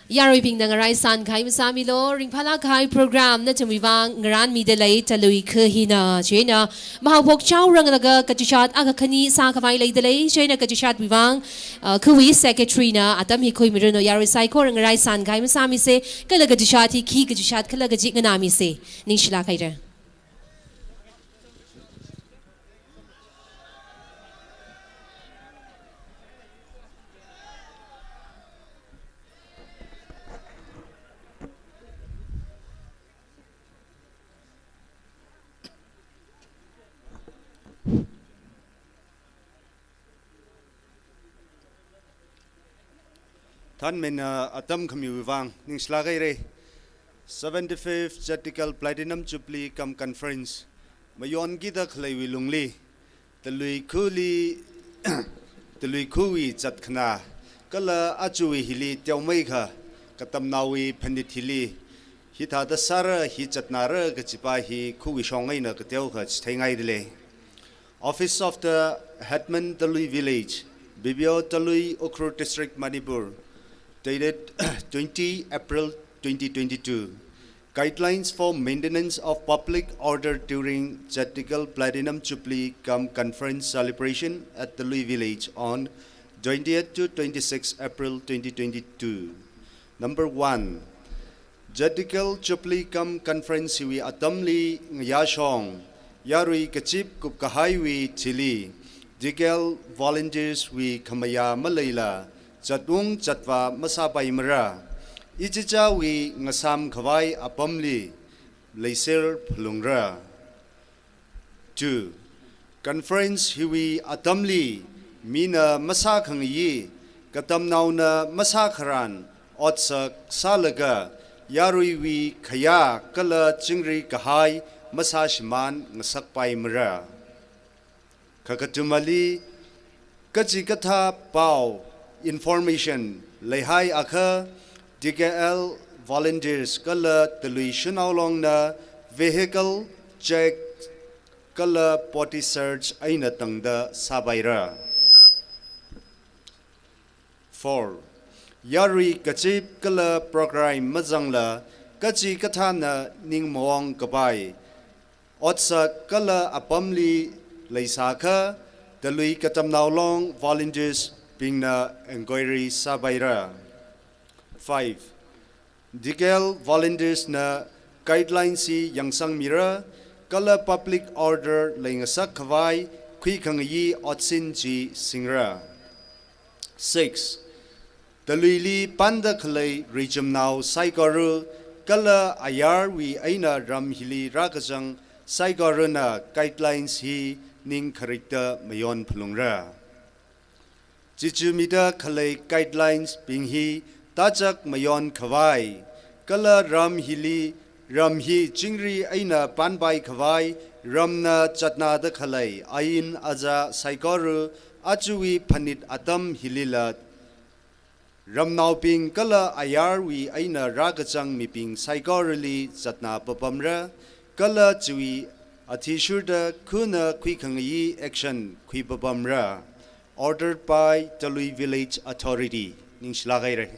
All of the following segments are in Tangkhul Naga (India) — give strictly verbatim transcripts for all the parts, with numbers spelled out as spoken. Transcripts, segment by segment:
Yaruibingna ngaraisān kahai masāmilu, ringphālāk kahai program nathumwui vang ngarānmida lei Talui khu hina. Chieina mahaophok chaoranglaga kachishat akha khani sākhavai leida lei. Chieina kachishatwui vang, uh, khuwui secretary na atam hi khuimiranu. Yarui saikora ngaraisān kahai masāmisa, kala kachishat hi khi kachishat khala kaji nganāmisa. Ningshilāk haira. Thanmina atam khamiwui vang ningshilāk haira. Seventy-fifth Jadikal Platinum Jubilee cum Conference mayonkida khaleiwui lungli, Talui khuli, Talui khuwui zatkhanā, kala aja hili teomeikha katamnaowui phanit hili, hithāda sāra, hi zatnara kajipa hi khuwui shong eina kateokha chitheingaida lei. Office of the Headman Talui Village, B B O Talui, Ukhrul District, Manipur, dated twenty April twenty twenty-two. Guidelines for maintenance of public order during Jadikal Platinum Jubilee cum Conference celebration at Talui Village on twentieth to twenty-sixth April twenty twenty-two. Number one, Jadikal Jubilee cum Conference hiwui atamli ngayāshong yarui kazip kupkahaiwui thili, Dikal volunteers wui khamayā maleila, zatung zatvā masāpaimara. Ichichāwui ngasāmkhavai apamli leiser phalungra. Two, conference hiwui atamli mina masākhangayi, katamnaona masākharan otsak sālaga, yaruiwui khayā kala chingri kahai masāshimān ngasakpaimara. Kakatumali, kachikathā pao, information leihaiakha, D K L volunteers kala Talui Shanao Longna vehicle check kala body search eina tangda sāpaira. Four, yarui kazip kala program mazangla kachikathāna ning maong kapai otsak kala apamli leisākha, Talui Katamnao Long volunteers bingna enquiry sāpaira. Five, Dikal volunteers na guidelines hi yangsangmira, kala public order leingasakkhavai khuikhangayi otsin chi singra. Six, Taluili panda khalei richumnao saikora kala ayarwui eina ram hili rākazang saikorana guidelines hi ning kharikta mayon phalungra. Chichumida khalei guidelines bing hi tachak mayon khavai, kala ram hili, ram hi chingri eina panpai khavai, ramna zatnada khalei ain aja saikora, achuwui phanit atam hilila, ramnaobing kala ayarwui eina rākazang mibing saikorali zatna papamra, kala chiwui athishurda khuna khuikhangayi action khuipapamra. Ordered by Talui Village Authority. Ningshilak haira.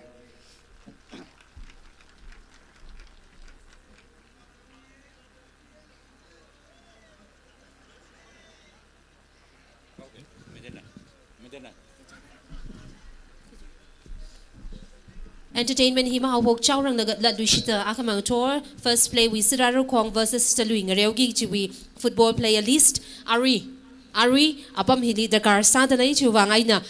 Entertainment hi mahaophok chaoranglaga latluishita akhamang thor, first play wui Sirarakhong versus Talui Ngareoki chiwui football player list, arui, arui apam hili darkar sāda lei. Chiwui vang eina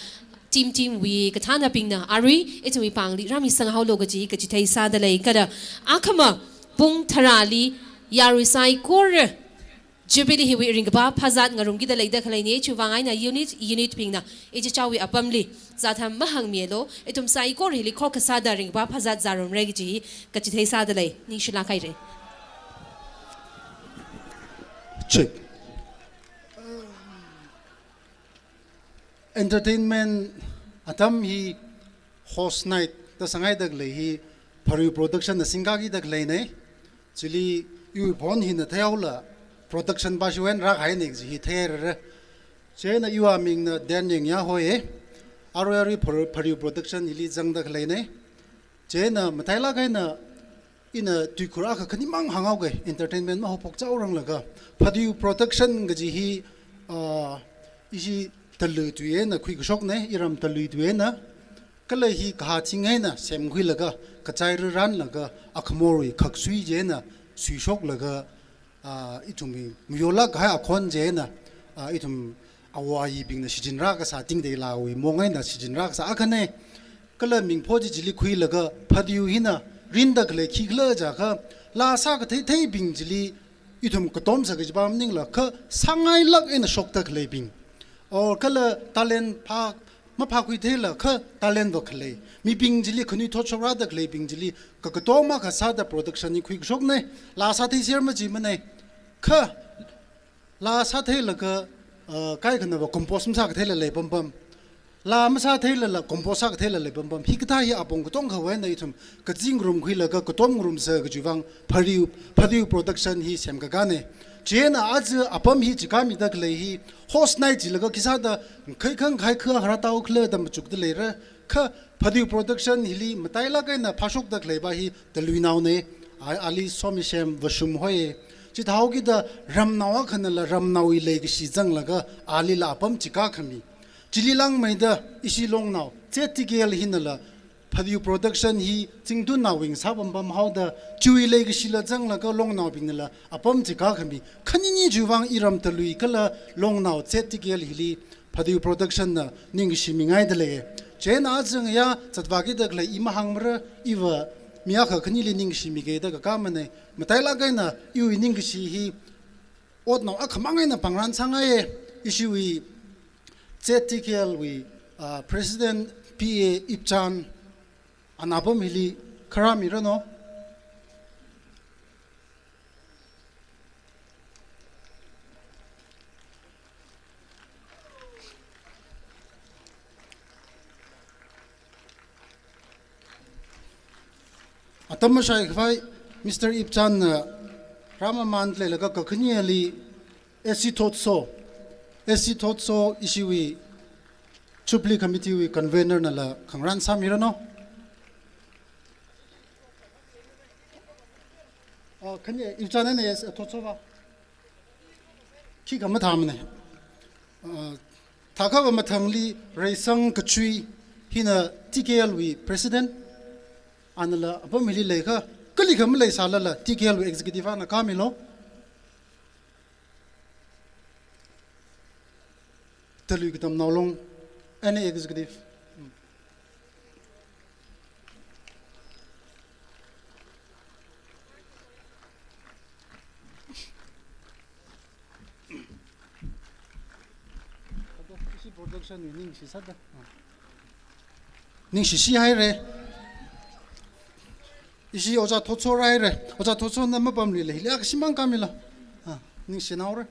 team team wui kathānabingna arui ithumwui pāngli rāmisang haolu kaji kachithei sāda lei. Kala akhama pung tharāli yarui saikora Jubilee hiwui ringkaphā phazat ngarumkida leida khaleina. Chiwui vang eina unit, unit bingna ichichāwui apamli zātham mahāngmilu, ithum saikora hili khokha sāda ringkaphā phazat zārumra kaji kachithei sāda lei. Ningshilak haira. Check. Entertainment atam hi host night da sāngaida khalei hi Phariu Production na singkakida khaleina. Chili iwui phone hina theihaola production pa shiwui eina rākahaina kaji hi theirara. Chieina iwui amingna Daniel Ngayā hoi. Arui arui Phariu, Phariu Production hili zangda khaleina. Chieina matailāk eina ina tuikhur akha khanimang hānghaoga, entertainment mahaophok chaoranglaga. Phadiu Production kaji hi, ah, ishi Talui tui eina khuikashokna, iram Talui tui eina. Kala hi kahā thing eina semkhuilaga, kachai rāranlaga, akhamorwui khaksui chieina suishoklaga, ah, ithumwui mayolāk kahai akhon chieina, ah, ithum awo ayibingna shichinrā kasā Tingteilawui mong eina shichinrā kasā akhana. Kala mingpho chi chili khuilaga Phadiu hina rinda khalei khikhala jiakha, laa sākatheitheibing chili ithum katom sā kajipa maningla, kha sāngailāk eina shokda khaleibing. Or kala talent phā, maphākhuitheila kha talent va khalei. Mibing chili khanuithot shokrada khaleibing chili kakatom akha sāda production hi khuikashokna, laa sātheiser machimana. Kha laa sātheilaga, uh, kaikhanava compose masākatheila leipampam. Laa masātheilala compose sākatheila leipampam. Hikathā hi apong katongkhawui eina ithum kazing ngarumkhuilaga katom ngarumsa kajiwui vang Phadiu, Phadiu Production hi semkakāna. Chieina aja apam hi chikāmida khalei hi host night jilaga khisāda khaikhang khaikha harā tao khala da machukda leira. Kha Phadiu Production hili matailāk eina phāshokda khaleipa hi Taluinaona, a-, ali Somishem Vashum hoi. Chithāhaokida ramnao akhanala ramnaowui leikashi zanglaga alila apam chikākhami. Chili langmeida ishi longnao Z T K L hinala Phadiu Production hi Zingtunnaowui sāpampam haoda chiwui leikashila zanglaga longnaobingnala apam chikākhami. Khanini chiwui vang iram Talui kala longnao Z T K L hili Phadiu Production na ningkashi mingaida lei. Chieina aja ngayā zatvākida khalei i mahāngmara, iva mi akha khanili ningkashi migada kakāmana. Matailāk eina iwui ningkashi hi otnao akhamang eina pāngran sāngaiya. Ishiwui Z T K L wui, ah, President P A Ipchan, ana apam hili kharā miranu. Atam mashaikhavai Mister Ipchanna rāmamanleilaga kakhaneli S C Thotso, S C Thotso ishiwui Jubilee Committee wui convener nala khangarān sāmiranu. Ah, khani Ipchan eina S C Thotso va. Khikha mathāmana. Ah, thākhava mathangli Reisang Kachui hina T K L wui president. Anala apam hili leikha, kalikha maleisālala T K L wui executive ana kāmilu. Talui Katamnao Long, N A executive. Ishi production wui ningshi sāda. Ningshishi haira. Ishi Ojā Thotso rāhaira. Ojā Thotso na mapamli lei. Hili akha shimān kāmilu. Ah, ningshinaora.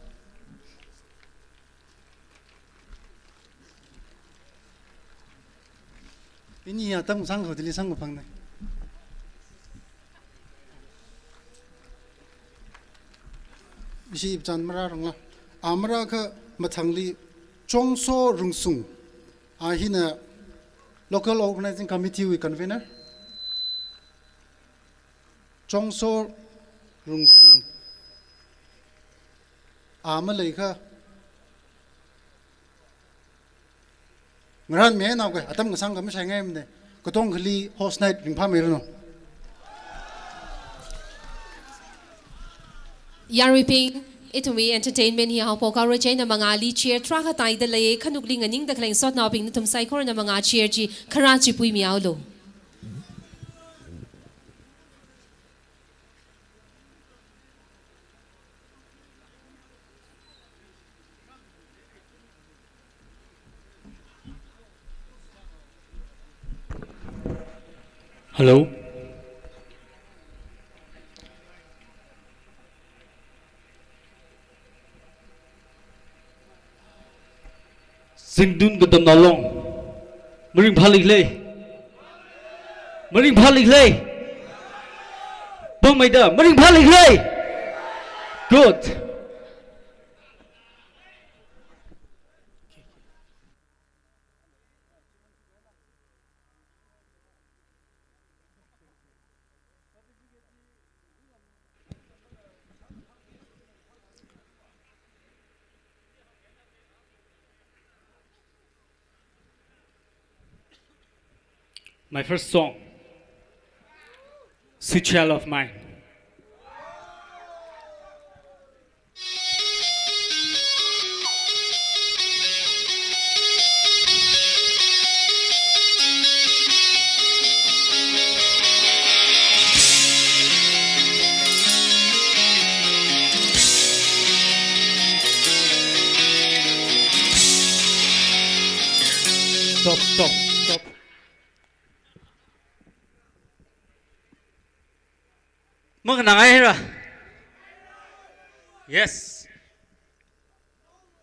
Ini ya tam sangkho dili sangkho phangna. Ishi Ipchan marārangla. A marākha mathangli Chongso Rungsung. A hina Local Organizing Committee wui convener. Chongso Rungsung. A maleikha. Ngarānmi naoke, atam kasāngkha mashaingaimana. Katongkhali host night ringphāmiranu. Yaruibing, ithumwui entertainment hi haophok haora, chieina mangāli chair tharākha taida lei, khanukli nganingda khalei sotnaobing nathum saikorana mangā chair chi kharā chipuimihaolu. Hello. Zingtun Katamnao Long. Maringphālikhala? Maringphālikhala? Pāngmeida, maringphālikhala? Good. My first song, Sweet Child of Mine. Stop, stop, stop. Manganāngai ra? Yes.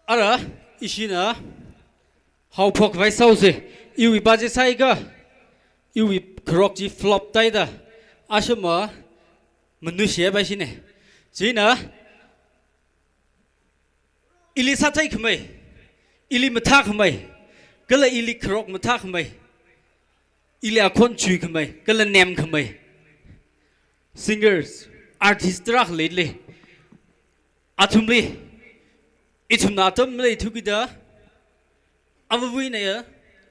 Ara, ishina haophok vai saose, iwui budget sāakha, iwui kharok chi flop tāhaida, ashama manushi vai shine. China, ili sāthei khamei, ili mathā khamei, kala ili kharok mathā khamei, ili akhon chui khamei, kala nem khamei. Singers, artist tarākha leili. Athumli, ithumna atam leithukida, avāva̱wui eina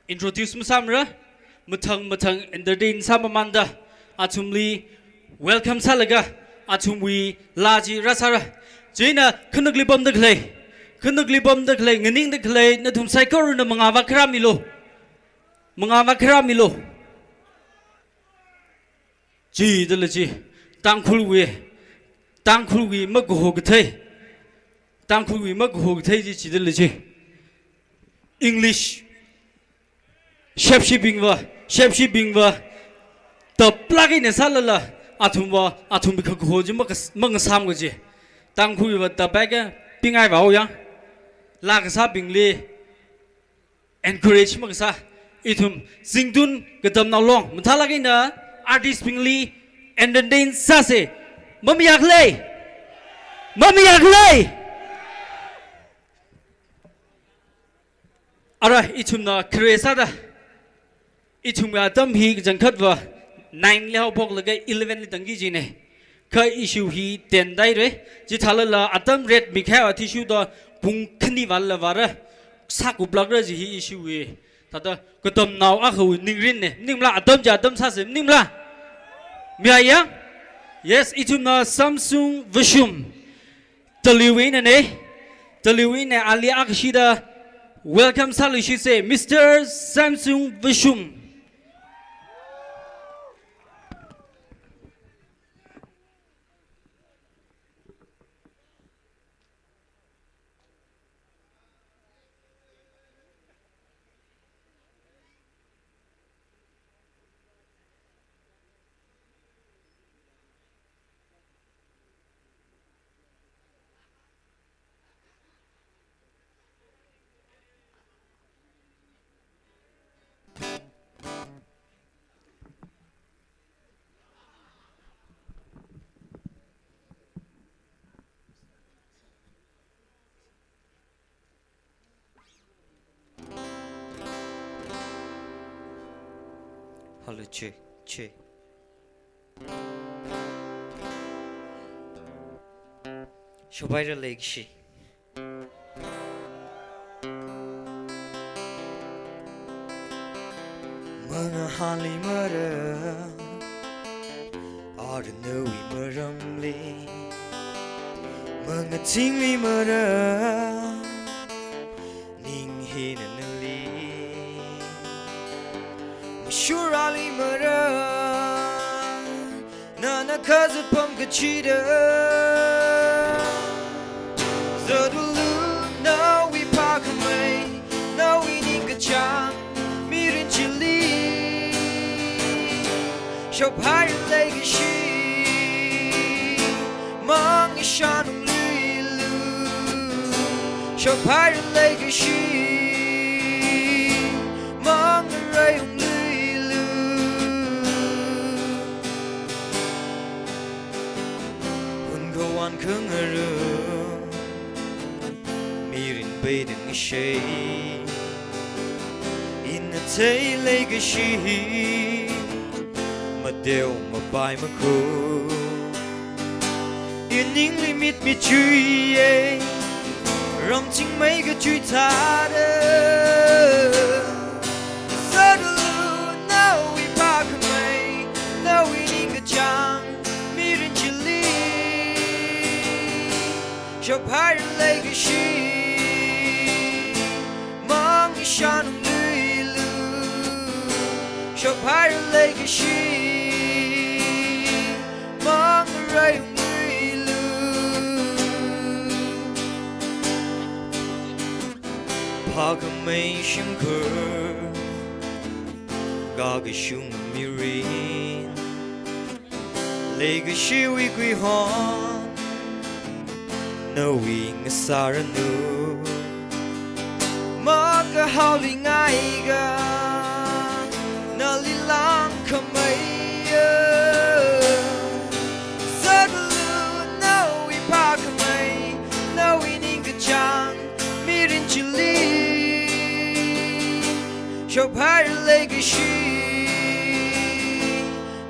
introduce masāmara, mathang mathang entertain sāmamānda, athumli welcome sālaga, athumwui laa chi rāsāra. China khanukli pamda khalei, khanukli pamda khalei, nganingda khalei, nathum saikorana mangāvā kharā milu. Mangāvā kharā milu. Chithāla chi, Tangkhulwui, Tangkhulwui makaho kathei, Tangkhulwui makaho kathei chi chithāla chi. English, shepshibingva, shepshibingva, taplāk eina sālala, athumva, athumwui kakaho chi makas-, mangasām kaji. Tangkhulwuiva tapaika, pingai vao yang. Laa kasābingli encourage makasā, ithum Zingtun Katamnao Long mathālāk eina artist bingli entertain sāse. Mamayā khala? Mamayā khala? Ara, ithumna khare sāda, ithumwui atam hi kachangkhatva nine li haophoklaga eleven li tangki jine. Kha issue hi ten tāhaire. Chithālala atam ret mikahai athishurda pung khani vālala vāra. Sākuplākra kaji hi issue hi. Thāda katamnao akhawui ningrinne. Maningmala, atam chi atam sāse, maningmala? Mayā ya? Yes, ithumna Samsung Vashum, Talui wui einane. Talui wui eina ali akashida welcome sāluishitse, Mister Samsung Vashum. Hello, check, check. Shophaira leikashi. Mangahānluimara, ara nawui maramli. Mangathingluimara, ning hina nali. Mashurāluimara, nana kazat pam kachida. Zatulu nawui phākhamei, nawui ningkachāng mirin chili. Shophaira leikashi, mangashan ungluilu. Shophaira leikashi, mangarei ungluilu. Hun kawān khangarum, mirin peidang ishei. Ina thei leikashi, mateo mapai maku. Iningli mit michuiye, ramching mei kachui thāda. Zatulu nawui phā Shaphaira leikashi, mang ishanung luilu. Shaphaira leikashi, mang rayung luilu. Phākhamei shimkhur, kakashung mirin, leikashiwui kuihon, nawui ngasāranu. Makahaoli ngaiga, nali langkhamei ya. Sālu nawui phākhamei, nawui ningkachāng mirin chili. Shaphaira leikashi,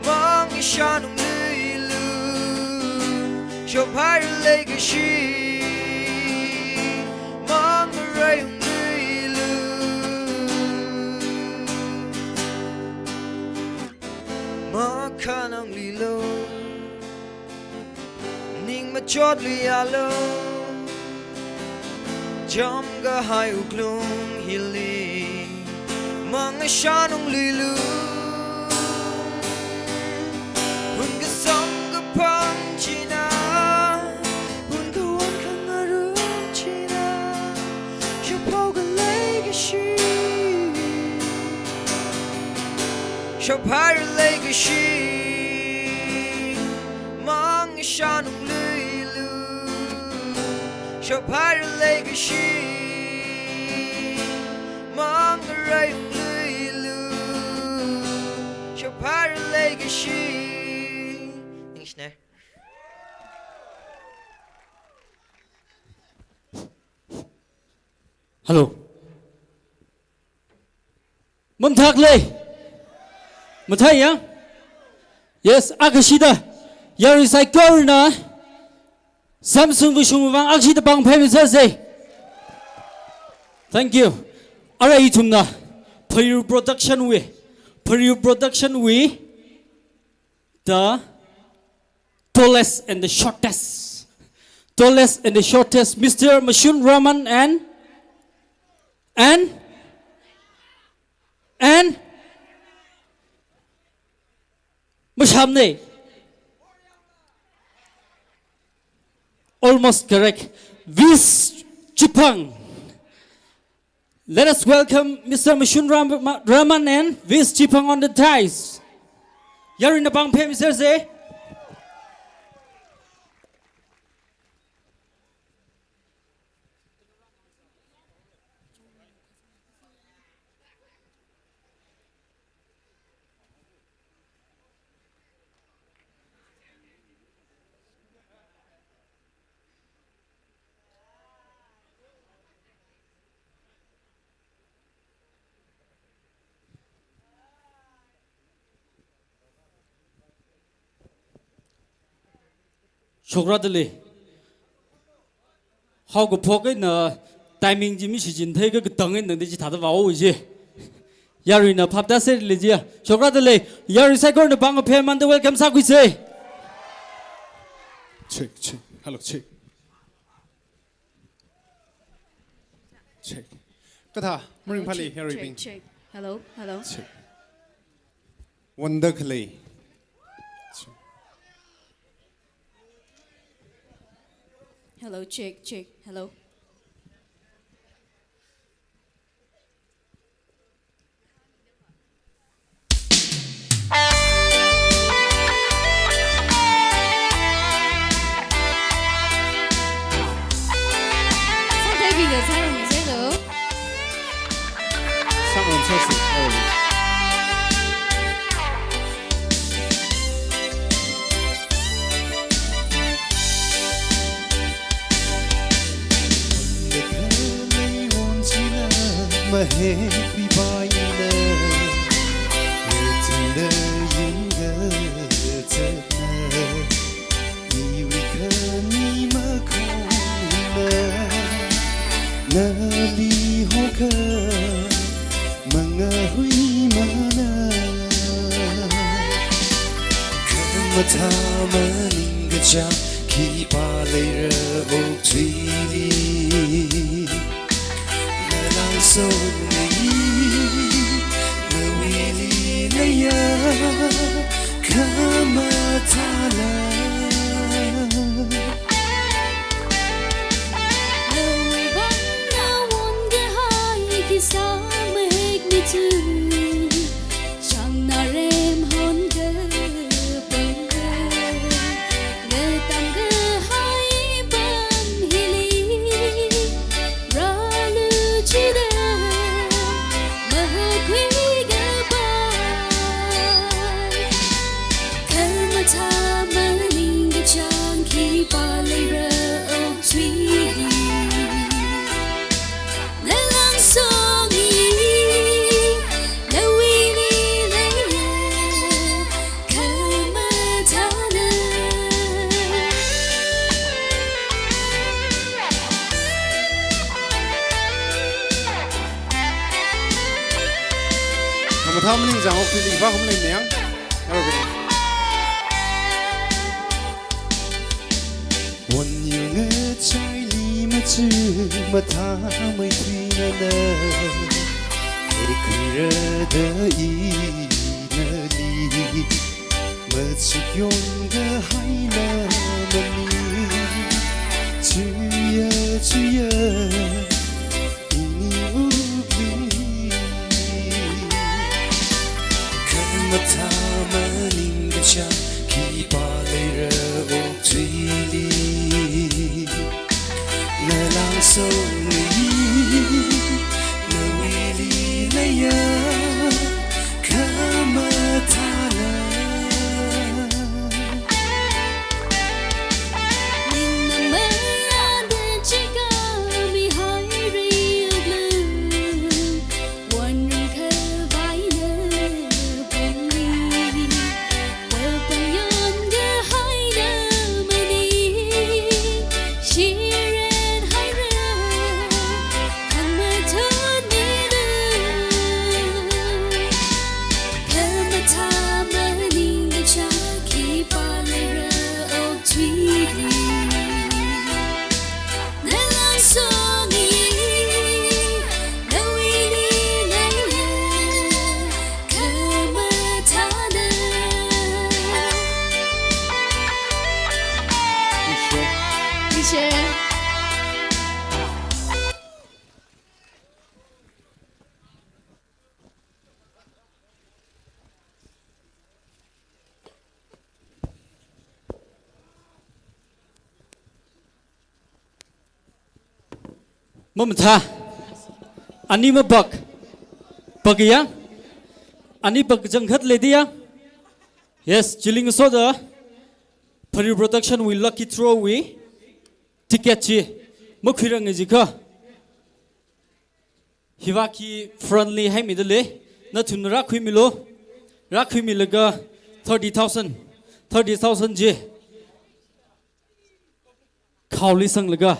mang ishanung luilu. Shaphaira leikashi, mang rayung luilu. Makhanang luilu, ning machot luialu. Chāmkahai wuklung hili, mang ishanung luilu. Hun kasang kapang china, hun kawon khangarok china, shaphao khalei kashi, shaphaira leikashi, mang ishanung luilu. Shaphaira leikashi, mang rayung luilu. Shaphaira leikashi. Ningshina. Hello. Mamathā khala? Mathāya? Yes, akha shida. Yarui saikorana Samson Vashung vang akha shida pāng phāmi sāsa. Thank you. Ara ithumna Phayur Production wui, Phayur Production wui the tallest and the shortest, tallest and the shortest, Mister Mashun Raman and, and, and Mashamne. Almost correct. Vis Chipang. Let us welcome Mister Mashun Ram-, Ma-, Raman and Vis Chipang on the dais. Yaruina pāng phāmi sāsa. Shokrāda lei. Haokaphok eina timing chi mi shichin theiakha katang eina tangda chithāda vāo ji. Yaruina phaptāserlei ji. Shokrāda lei. Yarui saikorana pāng phāmida welcome sākhuisa. Check, check. Hello, check. Check. Kathā, maringphāli, check, yaruibing. Check, check. Hello, hello. Check. Wonder khalei. Check. Hello, check, check. Hello. Mahek pipaina, retina yinga zatna, iwui khani makhongna, nali hokha mangahuimana. Khamathā maningkachāng Khipā leira okathuili, nalāngsongngai, nawuili leiya khamathāla. Nawui vang nawon kahai khi sāmahekmi chu, chāngnarem hon kapangka, ngatam kahai apam hili rālu chida, mahokhui kapai. Khamathā maningkachāng khipā leira okathuili, nalāngsongngai, nawuili leiya khamathāla. Khamathā maningkachāng okathuili vā khamathā maningkachāng. Arabini. Won yur ngachaili machu mathāmeithui nana, ekhuira da inali machuk yong kahaila mani. Chuya, chuya, ini wukli. Khamathā maningkachāng khipā leira okathuili, nalāngsongngai, nawuili leiya khamathāla. Ningna mayāda chikami hairi uglu, wonrung khavaina pamni, tapang yon kahaina mani, shiren haira khamathon milu. Khamathā maningkachāng khipā leira okathuili, nalāngsongngai, nawuili leiya khamathāla. Teacher. Mamathā. Ani mapak. Pak ya? Ani pak jangkhat lei diya? Yes, chili ngasoda Phari Production wui lucky draw wui ticket chi makhuirang jikha, hiva khi front li haimida lei, nathum rākhuimilu, rākhuimilaga thirty thousand, thirty thousand chi khaoli sanglaga,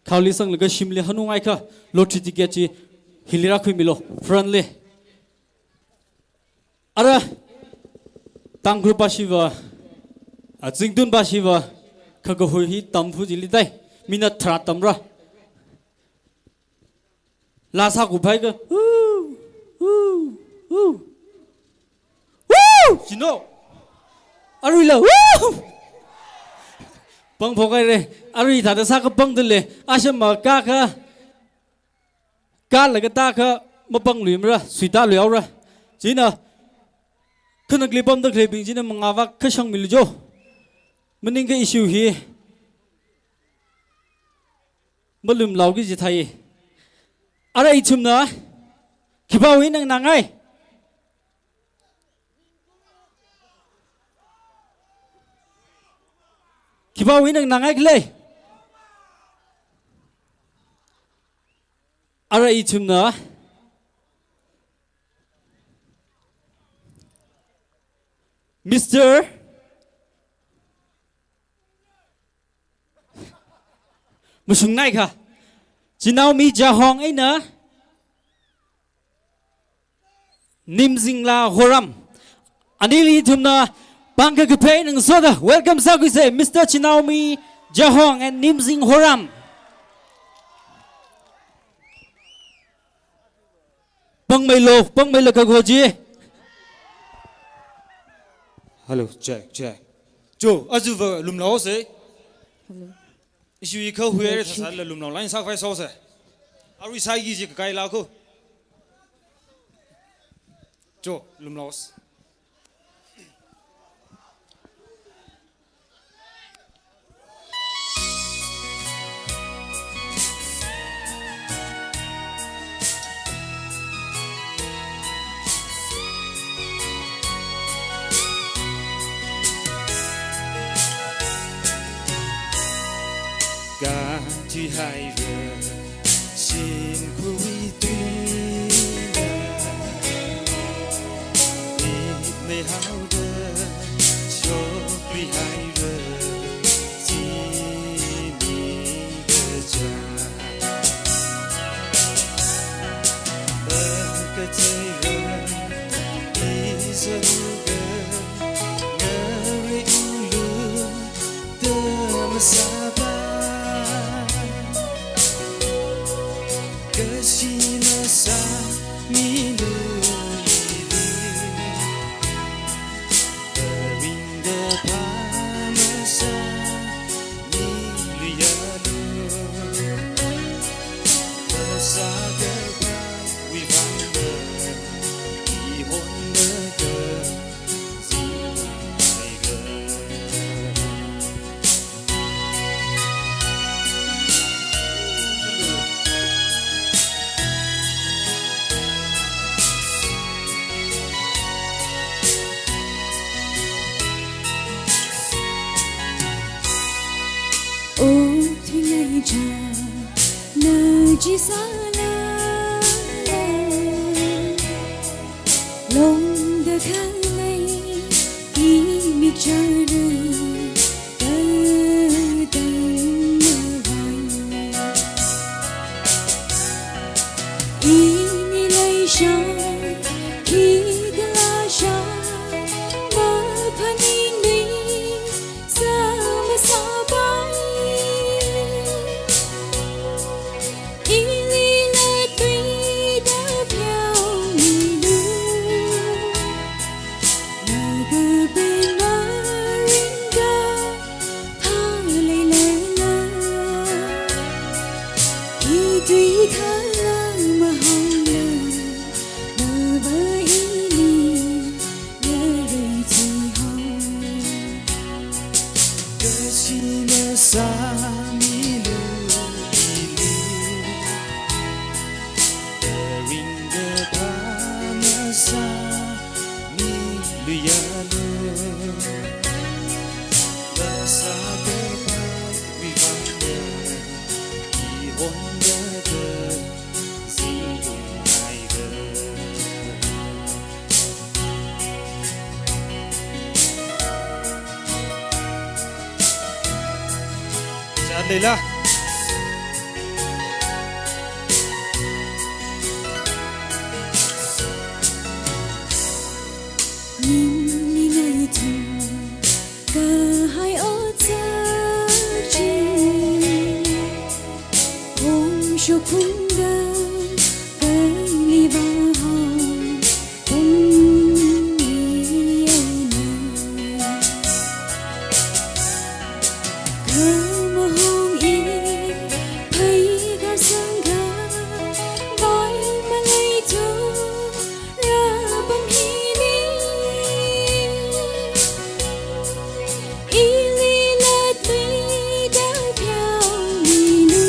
khaoli sanglaga shimli hanungai kha lottery ticket chi hili rākhuimilu, front li. Ara, Tangkhul pāshiva, a, Zingtun pāshiva, khakahui hi tamfu jili dai, minute tharā tamra. Laa sākuphai kha, "Woo, woo, woo. Woo!" Chino. Aruila, "Woo!" Pangphok haira, arui thāda sākapangda lei, ashama kakha, kalaga tākha mapangluimara, suitāluihaora. China, khanakli pamda khaleibing china mangāva kashangmilu jo. Maningkha issue hi malumlaoki jithai. Ara ithumna, khipāwui nganāngai? Khipāwui nganāngai khala? Ara ithumna, Mister Mashungnai kha. Chinaomi Jahong eina Nimzingla Horam. Anili ithumna Pāng kakaphei eina ngasoda welcome sākhuisa, Mister Chinaomi Jahong and Nimzing Horam. Pāngmeilo, pāngmeilo kakho chi. Hello, check, check. Cho, aja va lumlaosa. Hello. Ishiwui kha huire thāsālala lumlao, line sākhavai sāsa. Arui sāki kaji kakaila kho. Cho, lumlaosa. Katihaira, shimkhurwui tuina, mitmeihaoda, shokluihaira, chi mi kaja. Makatheira, izaruga, ngareiulu, da masāpai. Kashina sāmilu ili, ringda pamasa milu yalu. Phasā kapaiwui vangda, ihonda ka O thingai cha, na chi sālala, longda khalei, i mik chara, tatang mavai. Ini leisha, khikhala sha, maphaningmei, sāmasāpai. Ili latluida pheomilu. Nagabing maringda phāleilala, i tui khala mahaola, nava ili ngarei thuihao. Kashina sāmilu ili, ringda pamasa milu yalu. Phasā kapaiwui vangda, ihonda ka zingkum haira. Chan leila. Ningning ngathum kahai otsak chi, hongshok phungda kali vāhao, hongmi eina. Khamahong i, phei kasangkha, vai maleithu, rapam hili. Ili latluida pheomilu.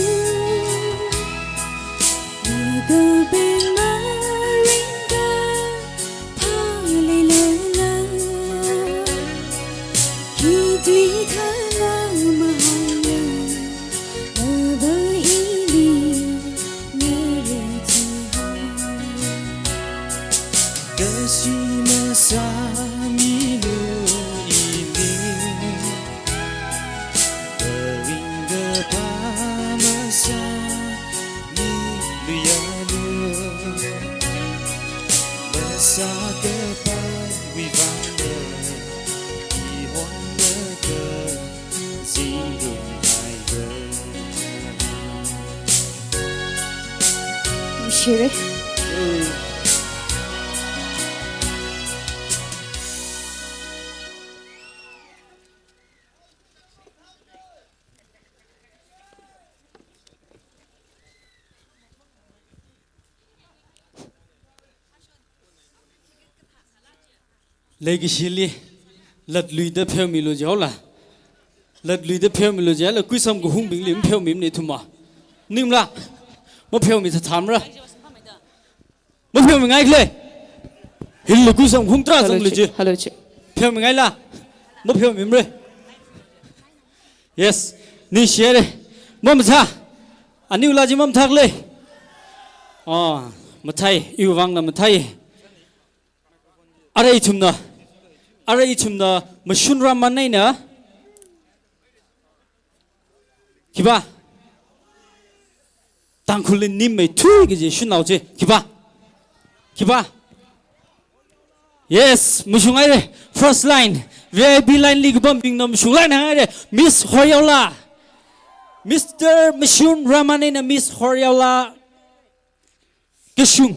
Chire. Leikashili, latluida pheomilu jihaola. Latluida pheomilu jihaola, kuisam kahungbingli mapheomimana ithumva. Maningla, mapheomi thathamra. Mapheomingaile. Hili kuisam kahung tarā zanglu chi. Hello, chi. Pheomingaila. Mapheomimre. Yes. Ningshire. Mamathā. Aniwui laa chi mamathāle. Oh, mathāi. Iwui vangna mathāi. Arui ithumna, arui ithumna Mashun Raman eina, khipa, Tangkhulli nimei thui kaji shunnao chi, khipa, khipa. Yes, mashunghaire. First line, V I P line li kapambingna mashunghaire. Miss Horyaola. Mister Mashun Raman eina Miss Horyaola. Kashung,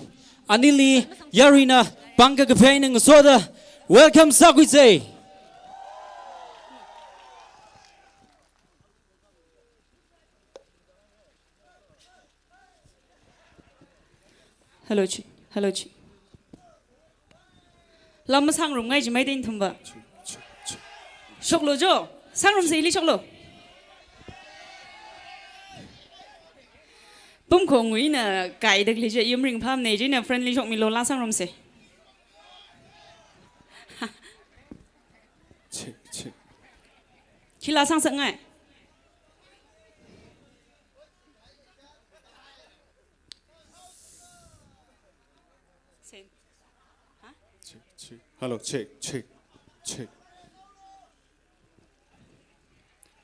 anili yaruina pāng kakaphā eina ngasoda welcome sākhuisa. Hello, chi. Hello, chi. Lam masāngarumngai jimai ding thumva. Shoklu jo, sāngarumsa ili shoklu. Pumkhongwui eina kaidakli je, yumring phāmana jina friendly shokmilu, laa sāngarumsa. Check, check. Khi laa sāngasakngai. Same. Huh? Check, check. Hello, check, check, check.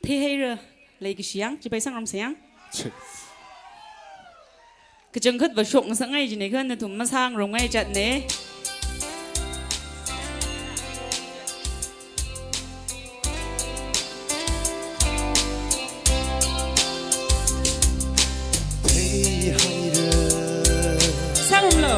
Theihaira, leikashi yang, chipai sāngarumsa yang. Check. Kachangkhatva shokngasakngai jina kha nathum masāngarumngai chatna. Sāngarumlu.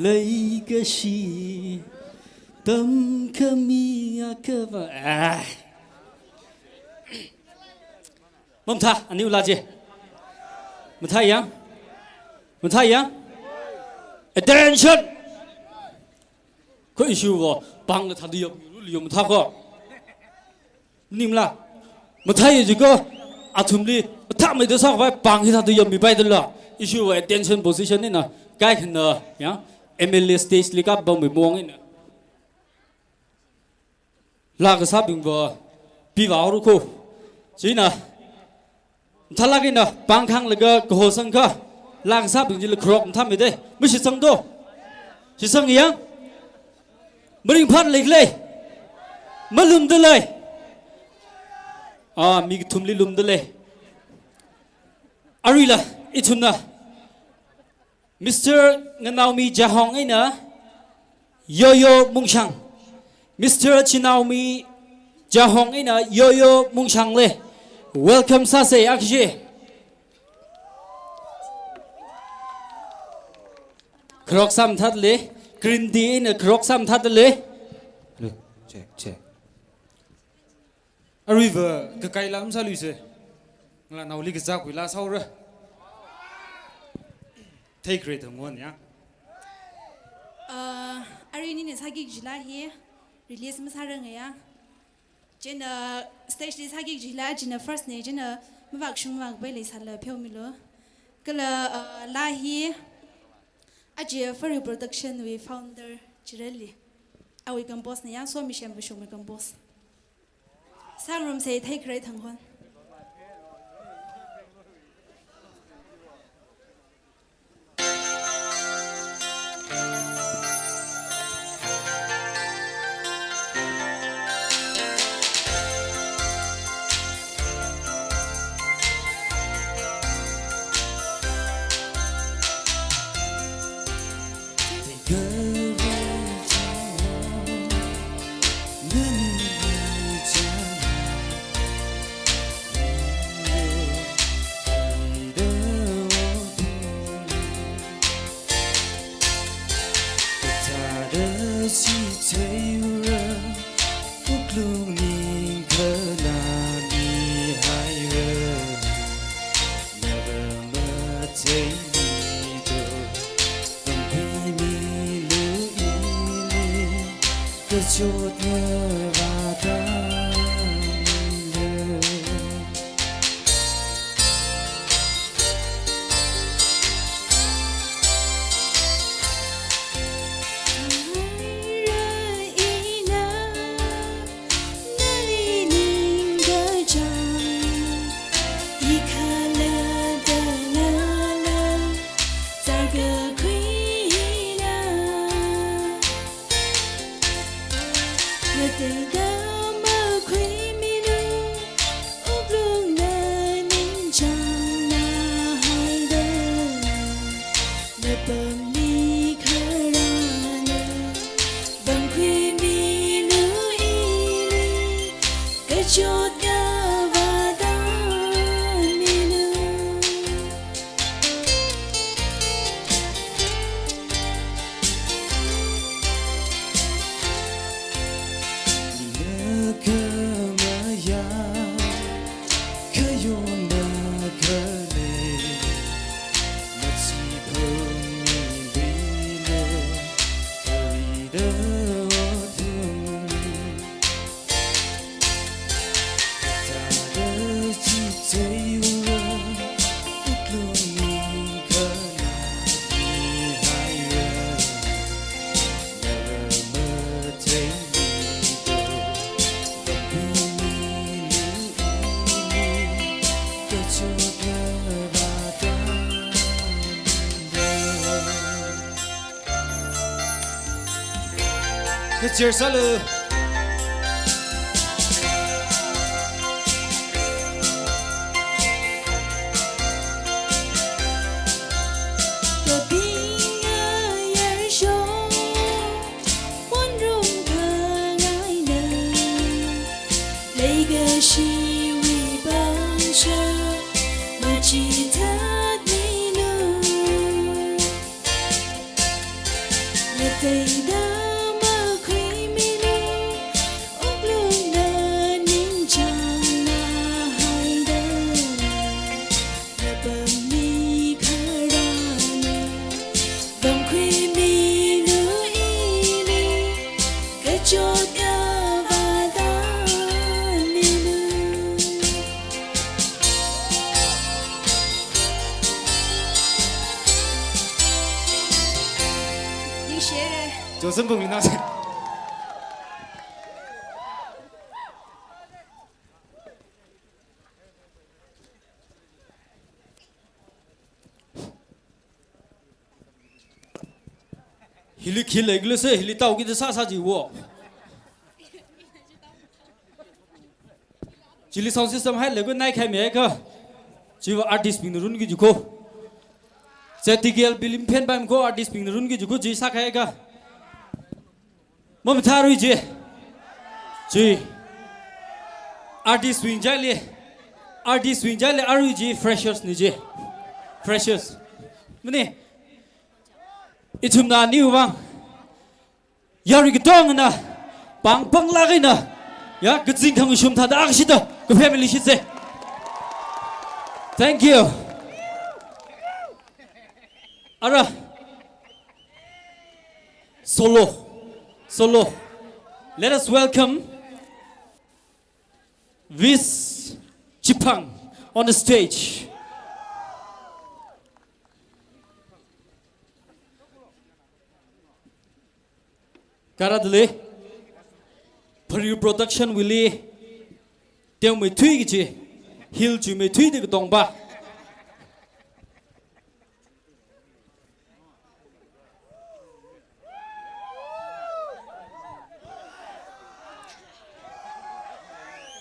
Leikashi tamkhami akhava. Ah. Mamathā, aniu laa chi. Mathā yang. Mathā yang. Attention. Kha issue va, pāngla thāda yammilu, yam mathā kho. Maningla. Mathāya jikha, athumli, mathāmeida sākhavai pāng hi thāda yammipaidala. Issue va attention position eina, kaikhana, ya, M L A stage li kapam mi mong eina. Laa kasābing va, pivāhaora kho. Chieina, mathālāk eina, pāng khānglaga kaho sangkha, laa kasābing chila kharok mathāmeida, mashitsangdo. Shitsang yang. Maringphālei khala. Malumdalei. Ah, mi kathumli lumdalei. Aruila, ithumna. Mister Nganaomi Jahong eina Yoyo Mungshang. Mister Chinaomi Jahong eina Yoyo Mungshang le. Welcome sāsa, akshi. Kharok sāmathālei, Green Tea eina kharok sāmathālei. Hello, check, check. Aruiva, kakai laa masāluisa. Ngalānaoli kazā khuilā sāhaora. Theikharei thang ngon ya. Uh, arui nina sāki kaji laa hi, release masāranga ya. Chieina stage li sāki kaji laa, chieina first na, chieina mavākshung mavākapai leisāla pheomilu. Kala, uh, laa hi, aja Furry Production wui founder Chirali. Awui compose na ya, Somi Shemvashungwui compose. Sāngarumsa, theikharei thang ngon. Kachir sālu. Ateida makhuimilu, wuklungna ningchāngna haida, napammi kharāna, vamkhuimilu ili, kachot kavāda milu. Ningshire. Johnson Bumina. Hili khi leikhala se, hili tao kida sāsā jiwo. Chili sound system hai leiga nai khai mi ka. Chiva artist bingna runki jiko. Che T K L film phen bam ko artist bingna runki jiko chi sākhai ka. Mamathā arui chi. Chi. Artist wing jali. Artist wing jali arui chi freshers ni chi. Freshers. Mani. Ithumna niwang. Yarui katongna. Pāng pāng lagina. Ya, kazing khangashung thāda akshida. Ka family shitse. Thank you. Ara. Solo. Solo. Let us welcome Vis Chipang on the stage. Kara dele. Pariu Production wili. Teomeithui kichi. Hil chuimeithui de katongba.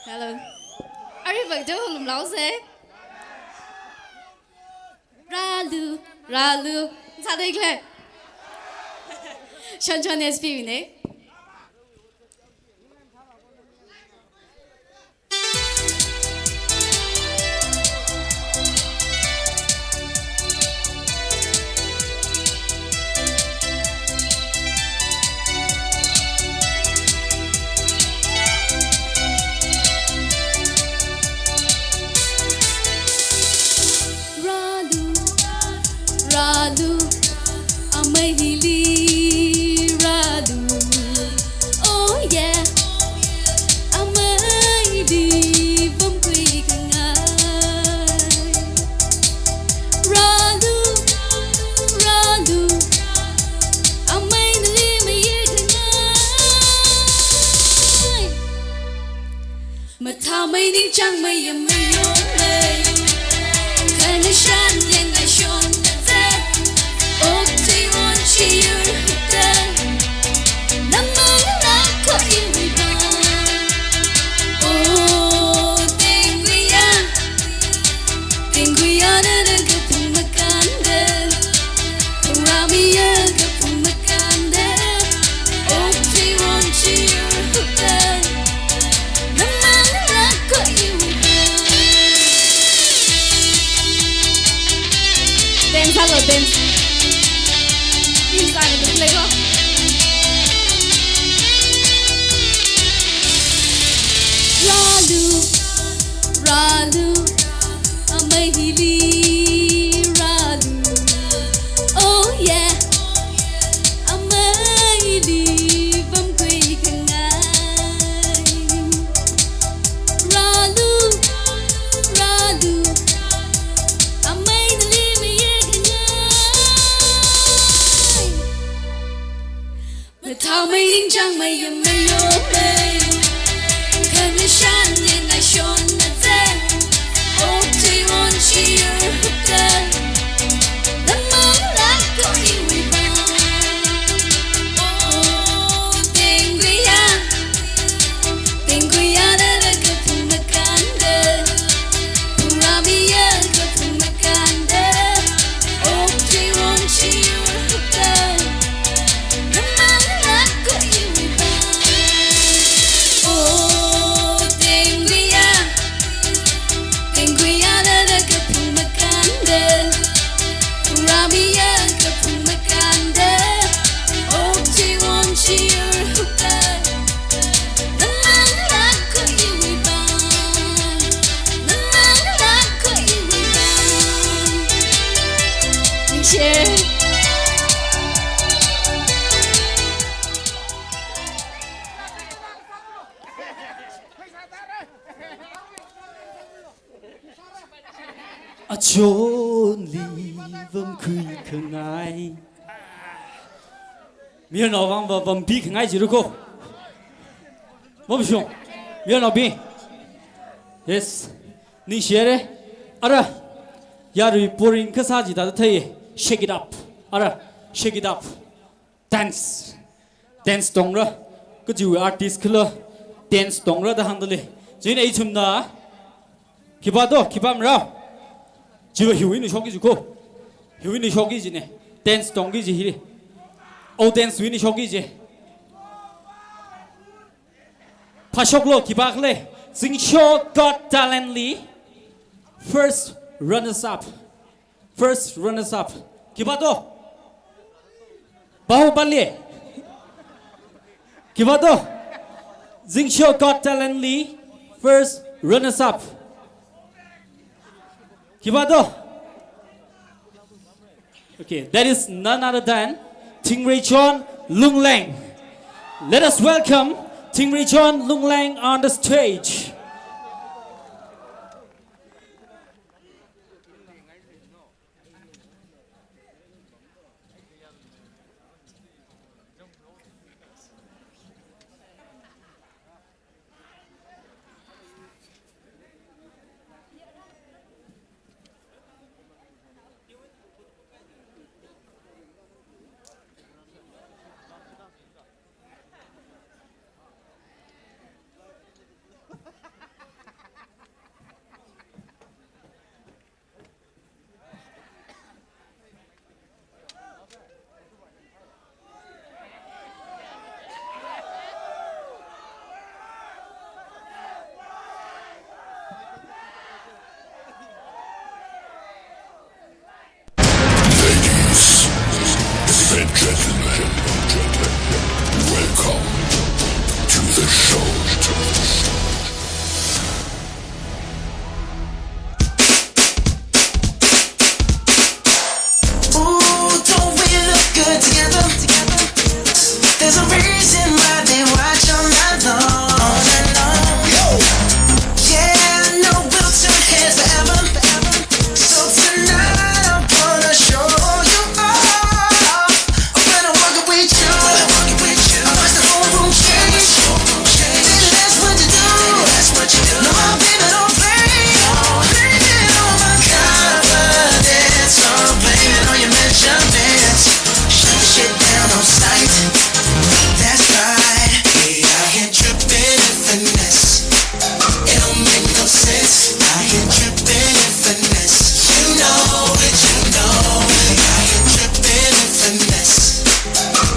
Hello. Arui vak jo hulum lau se. Ralu, ralu. Sa dei kle. Shon shon S P ne. Ralu, ralu, amei hili ralu. Oh yeah. Amei hili vamkhui khangai. Ralu, ralu, amei nali mayek khangai. Mathāmei ningchāngmei yamei yomei. Khangashan yang ashon nate. Oktei wonshi yur hute. Namang lako iwui vang. Oh, tengguya. Tengguya nana kapung makanda. Puramiya kapung makanda. Oktei wonshi yur hute. Dance, hello, dance. Inside the play, go. Ralu, ralu, amei hili ralu. Oh yeah. Amei hili vamkhui khangai. Ralu, ralu, amei nali mayek khangai. Mathāmei ningchāngmei yamei yomei. Khangashan yang ashon nate. Oktei wonshi yur hute. Namang lako iwui vang. Oh, tengguya. Tengguya nana kapung makanda. Puramiya kapung makanda. Oktei wonshi yur hute. Namang lako iwui vang. Oh, tengguya. Achonli vamkhui khangai. Mayarnao vang va vampi khangai jiru ko. Vamshung. Mayarnaobing. Yes. Ningshire. Ara. Yarui boring kasā jida thei. Shake it up. Ara. Shake it up. Dance. Dance tongra. Kajiwui artist khala dance tongra da hāngda lei. Chieina ithumna. Khipā do, khipā marao. Chiva hiwui eina shokki ji ko. Hiwui eina shokki ji ne. Dance tongki ji hi. O dance wui eina shokki ji. Phāshoklu, khipā khala. Zingsho Got Talent li first runners up. First runners up. Khipā do? Bahubali. Khipā do? Zingsho Got Talent li first runners up. Khipā do? Okay, that is none other than Thingreichon Lungleng. Let us welcome Thingreichon Lungleng on the stage. Ladies and gentlemen, welcome to the show. Ooh, don't we look good together? There's a reason why they watch all night long. All night long. Yeah, I know we'll turn heads forever. So tonight I wanna show you off. When I walk with you, I watch the whole room change. Baby, that's what you do. No, my baby don't play. Blaming on my confidence, or blaming on your measurements. Shut the shit down on sight. That's right. We out here tripping in finesse. It don't make no sense. Out here tripping in finesse. You know it, you know it. Out here tripping in finesse.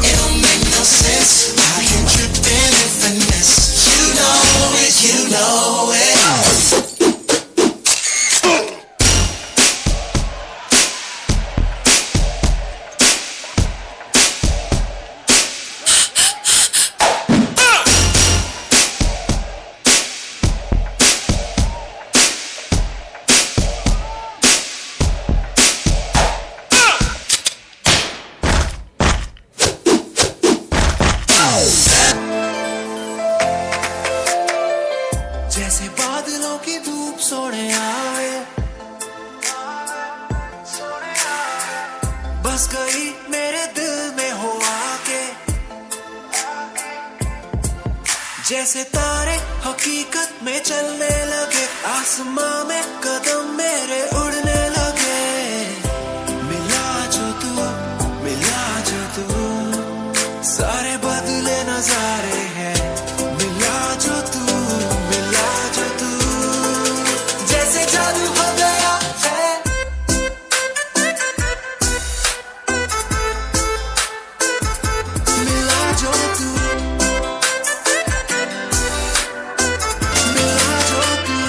It don't make no sense. Out here tripping in finesse. You know it, you know it. जैसे बादलों की धूप सोने आए, बस गई मेरे दिल में हो आके। जैसे तारे हकीकत में चलने लगे, आसमां में कदम मेरे उड़ने लगे। मिला जो तू, मिला जो तू, सारे बदले नजारे हैं। मिला जो तू, मिला जो तू, जैसे जादू हो गया है। मिला जो तू, मिला जो तू।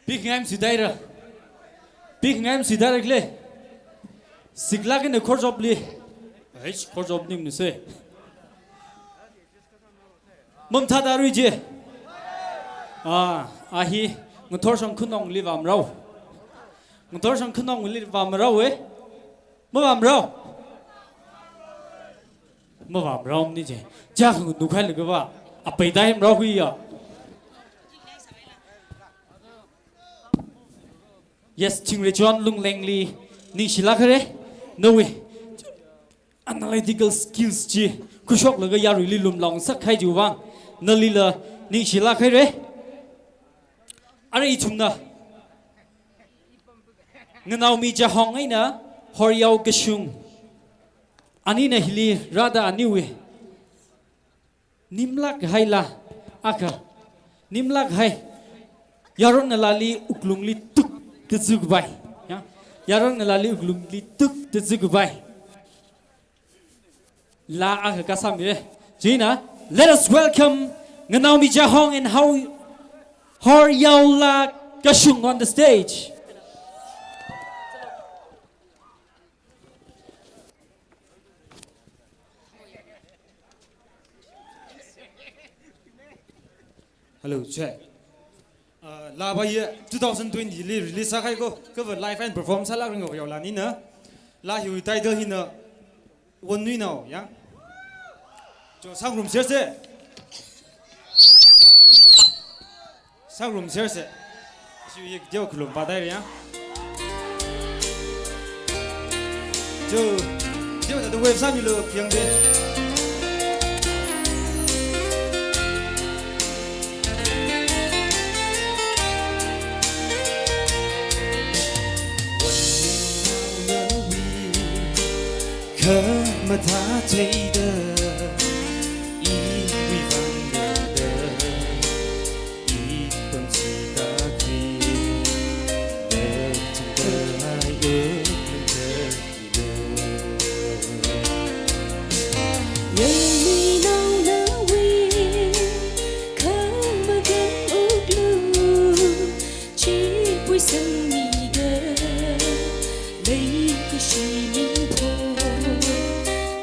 Pik ngaim sidaira. Pik ngaim sidaira kle. Siklak ina khorjopli. Eish, khorjop ning nise. Mamthāda rui je. Ah, ahi, ngathor shang khunong li vamrao. Ngathor shang khunong li vamrao, eh. Mavamrao. Mavamrao ni je. Jak ngu nukhai le kava. Apai dai mrao hui ya. Yes, Chingre John Lunglengli ningshilak haira. Nawui analytical skills chi khuishoklaga yaruili lumlong sakhai chiwui vang nalila ningshilak haira. Arui ithumna Nganaomi Jahong eina Horyao Kashung anina hili rāda aniwui nimlak haila akha. Nimlak hai. Yaron ngalāli wuklungli tuk tazuk bai. Ya. Yaron ngalāli wuklungli tuk tazuk bai. Laa akha kasāmira. Chieina, let us welcome Nganaomi Jahong and Hao-, Horyaola Kashung on the stage. Hello, check. Uh, laa va ye two thousand twenty li release sākahai ko, kava live and perform sālak ringa Horyaola nina. Laa hiwui title hina Wonnuinao, ya. Cho, sangrum serse. Sangrum serse. Shi ye deo khulum padai ya. Cho, deo da wave sāmilu yang de. Khamathā theida, iwui vangda, ipam chikakhui, nathumda ai eklungtheilu. Yangminao nawui, khamakan wuklu, chipui sangmiga, leikashi mingpho,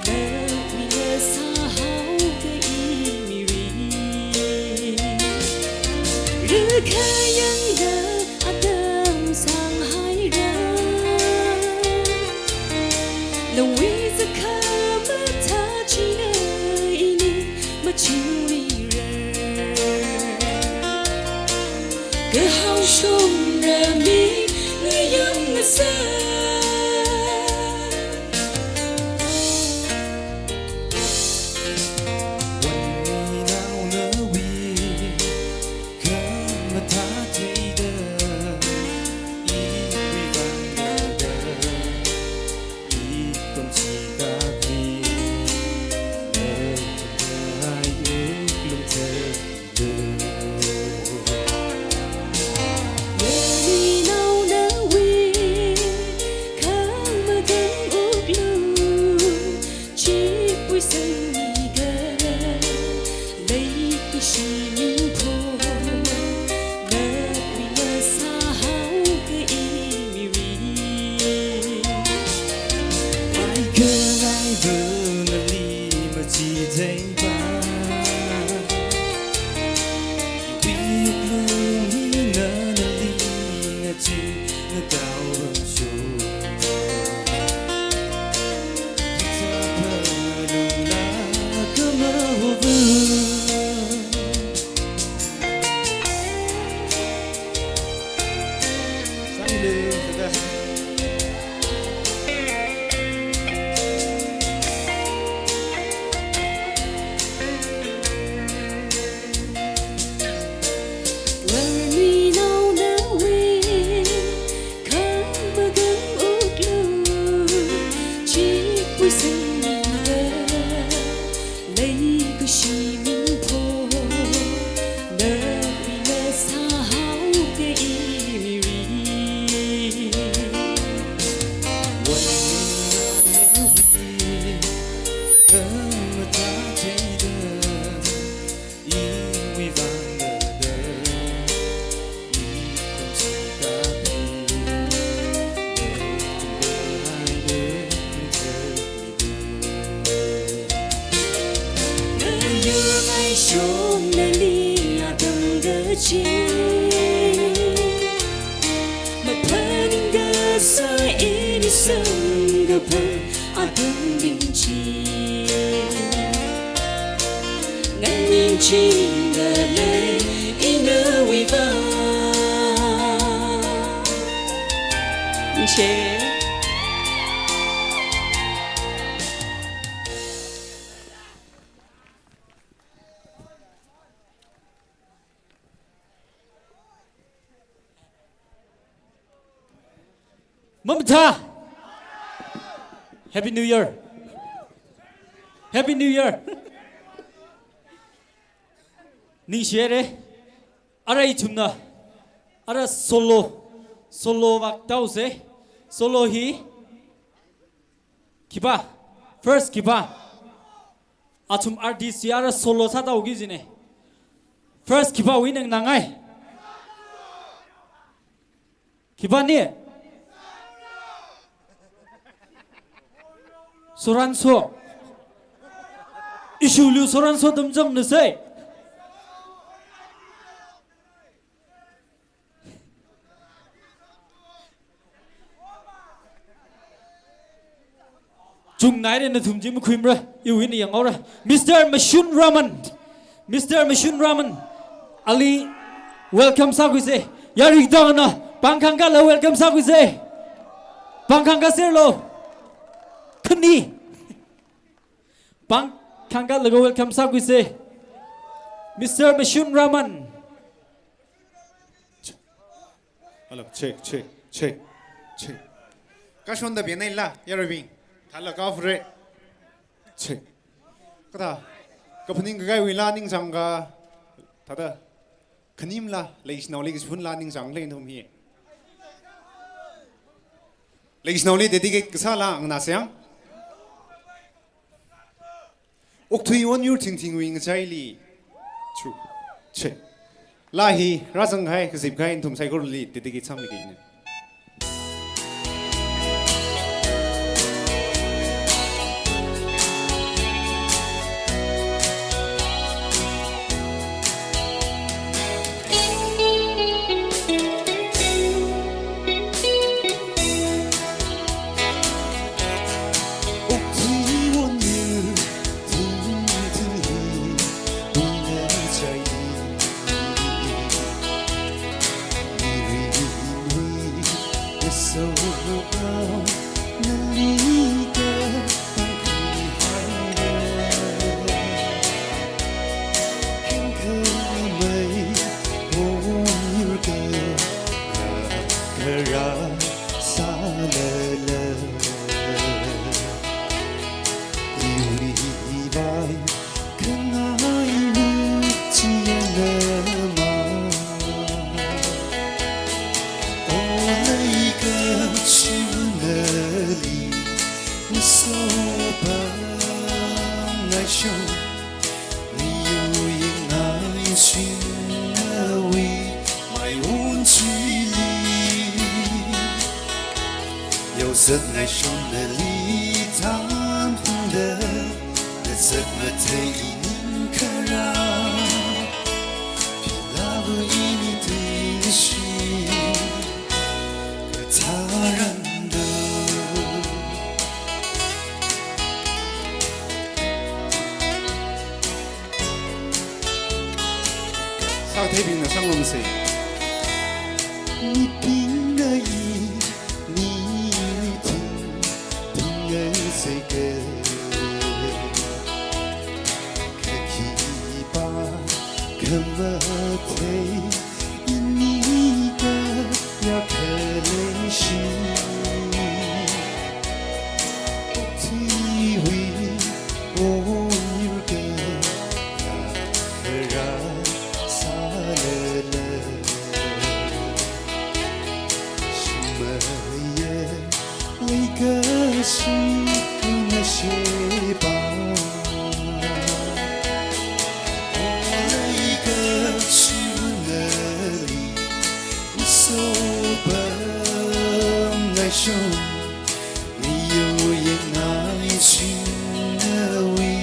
nawuila sāhaoka imiri. Rikha yangda atam sanghaira. Nawui zakhamathā china ini machingrira. Kahao shomra mi ngayam ngasa. Wonnuinao nawui khamathā theida, iwui vangda, ipam chikakhui, nathumda ai eklungtheilu. Yangminao nawui, khamakan wuklu, chipui sangmiga, leikashi mingpho, nawuila sāhaoka imiri. Ai khalei vunali machitheipa, iwui wuklung hina nali ngachee ngatao ramsho. Wonnuinao nawui, khamakan wuklu, chipui sangmiga, leikashi mingpho, nawuila sāhaoka imiri. Wonnuinao nawui, khamathā theida, iwui vangda, ipam chi Shonali atang kachi, maphaning kasā ini samkaphang atang bingchi. Nganingching ngalei ina wiva. Che. Mamatha. Happy New Year. Happy New Year. Ningshihaira. Ara ithumna. Ara solo. Solo vak tausei. Solo hi. Khipā. First khipā. Athum artist hi ara solo sātauki jina. First khipāwui nganāngai. Khipāna? Soranso. Ishulu Soranso tamchang nasei. Chungnaira nathum chi makhuimara, iwui eina yanghaora. Mister Mashun Raman. Mister Mashun Raman. Ali welcome sākhuisei. Yarui tangna, pāng khangkālaga welcome sākhuisei. Pāng khangkāserlu. Khani. Pāng khangkālaga welcome sākhuisei. Mister Mashun Raman. Hello, check, check, check, check. Kashonda bia naila, yaruibing. Thala kafre. Check. Kathā, kaphaning kakahiwuila ningchāngka, thāda, khanimala, leishinaoli kashunla ningchāngli nathum hi. Leishinaoli dedicate kasāla nganāsei yang. Okthui Wonyur Thingthingwui ngachaili. Chu. Che. Laa hi rāzanghai, kazipkahai nathum saikorali dedicate sāmiki ina. Yaozat ngaishon nali tangda, nazat mathei inin kharā. Pilabu ini tingshi, katharan do. Sātheibingna sāngarumsei. Mibingna i, mi, mi ting, tingngai seika. Kakhipā, khamathei, ini kayākha leishi. Okthuiwui, onyur kayā, kharā sālala. Shimaya, leikashi nasheba. Leikashi nali, soba ngaishon. Miyo yang ngai ching nawi,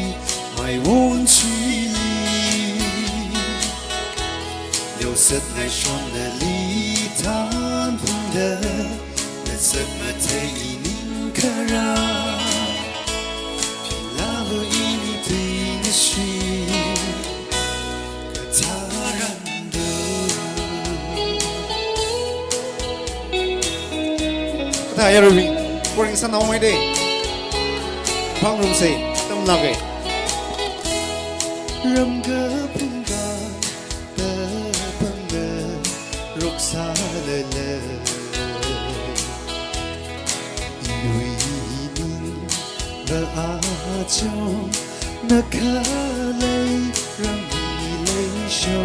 mai won chili. Sātngaishon nali thanphungda, nasātmathei i ningkharā. Philālu ini tuingashit, katharan do. Kathā yarui, koring sānao maide. Phangrumsei, tamlāke. Ramkaphung kata pangda roksālala, iwui ningva achon na khalei ramli leisho.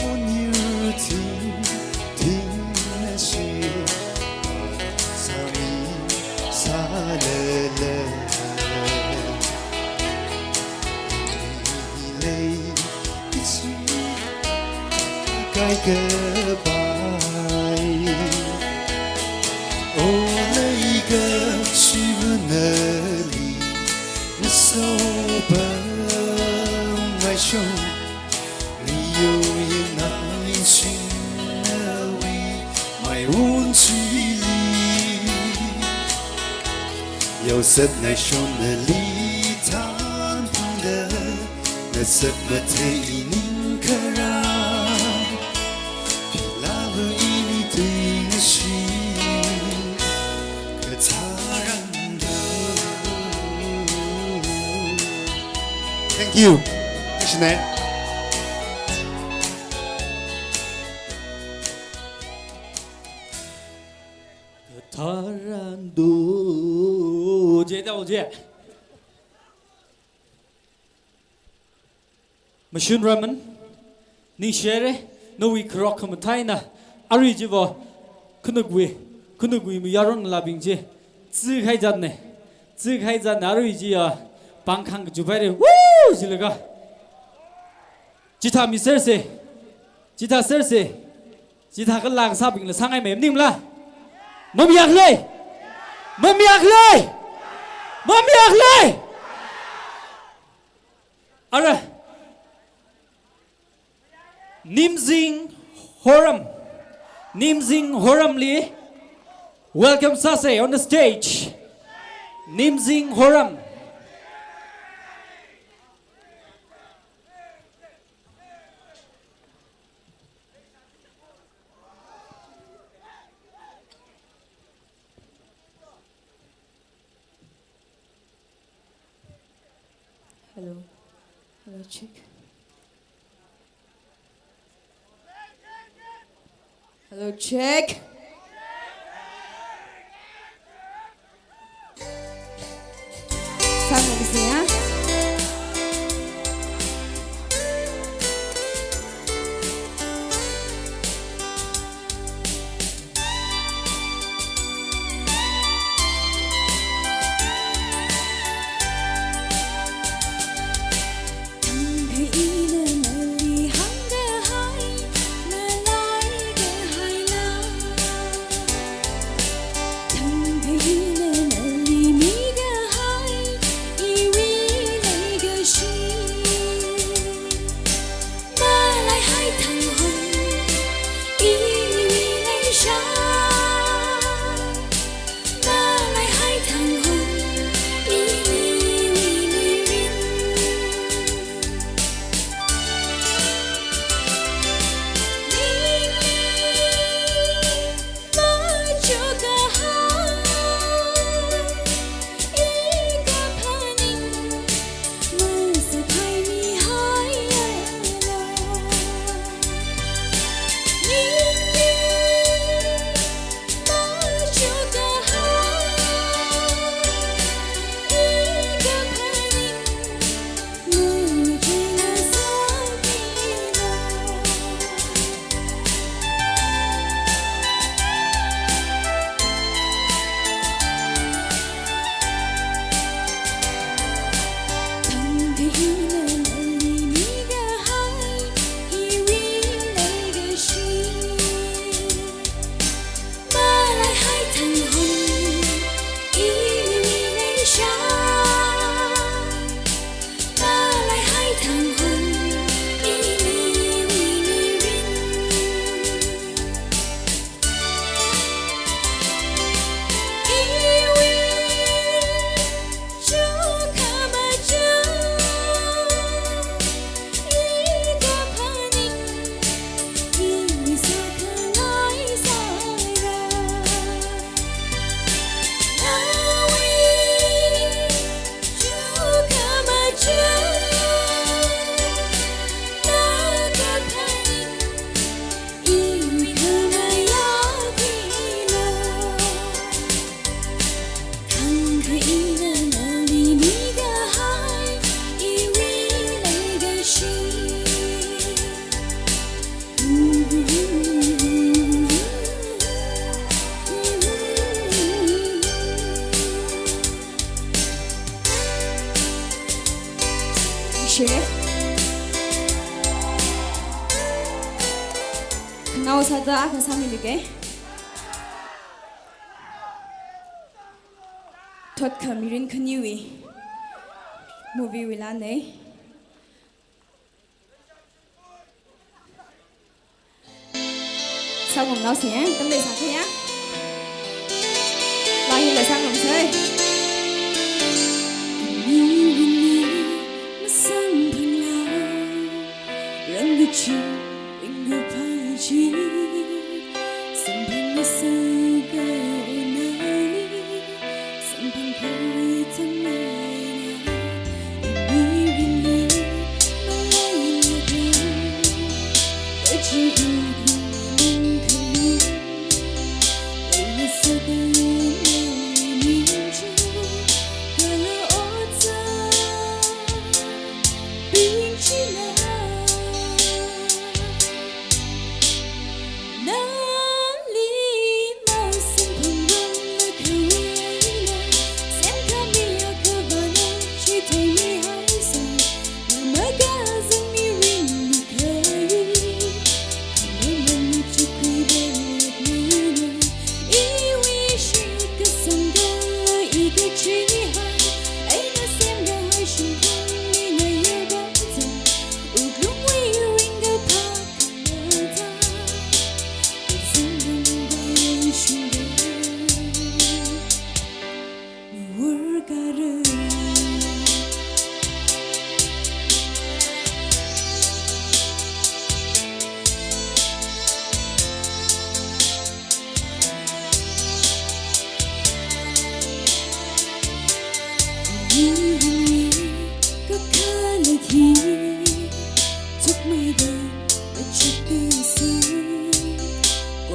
Onyur thing thingna shi sāmi sālala, lei ichi kaikapai. O leikashiva nali, naso pamngaishon, miyo yena inshin nawi maiwun chili. Yao sātngaishon nali thanphungda, nasātmathei i ningkharā. Philālu ini tuingashit, katharan do. Thank you. Shine. Katharan do. Je dao je. Mashun Raman, ningshire, nawui kharok khamathāna, arui chiva, khanukwi, khanukwi mi yaron labing chi, tsi khai jatne, tsi khai jatne, arui chi ya, pangkhang kachupaire, woo, jilaga. Chithā mi serse, chithā serse, chithā kala kasābingla sāngai me, maningla. Mamayākle, mamayākle, mamayākle. Ara, Nimzing Horam. Nimzing Horamli welcome sāse on the stage. Nimzing Horam. Hello. Hello, check. Hello, check. Sound, let me see, huh? Shire. Khanao sāda akha sāmilui ke. Thot kha mirin khaniwui movie wui laa nei. Sāngarumnao si, eh? Tamlei sākhe ya? Laa hila sāngarumsei. Mirinli masamphangla, rāngkachi, ringkaphā chi, samphang masākha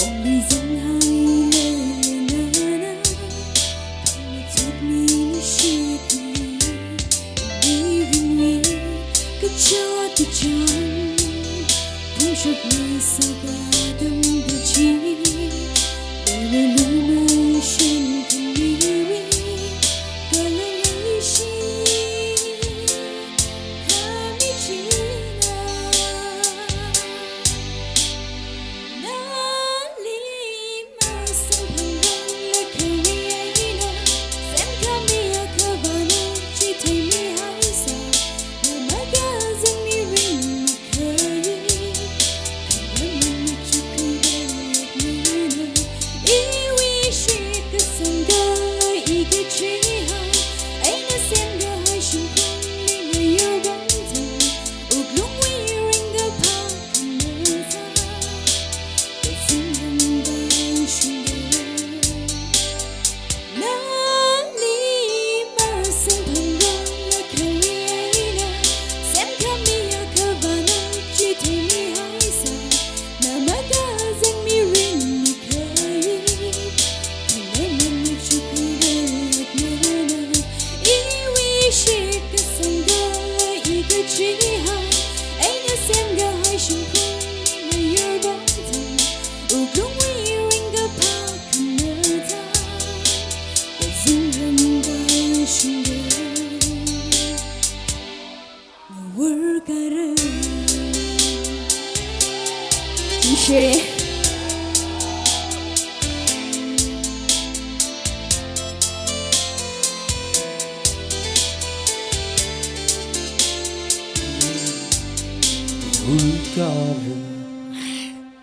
onali.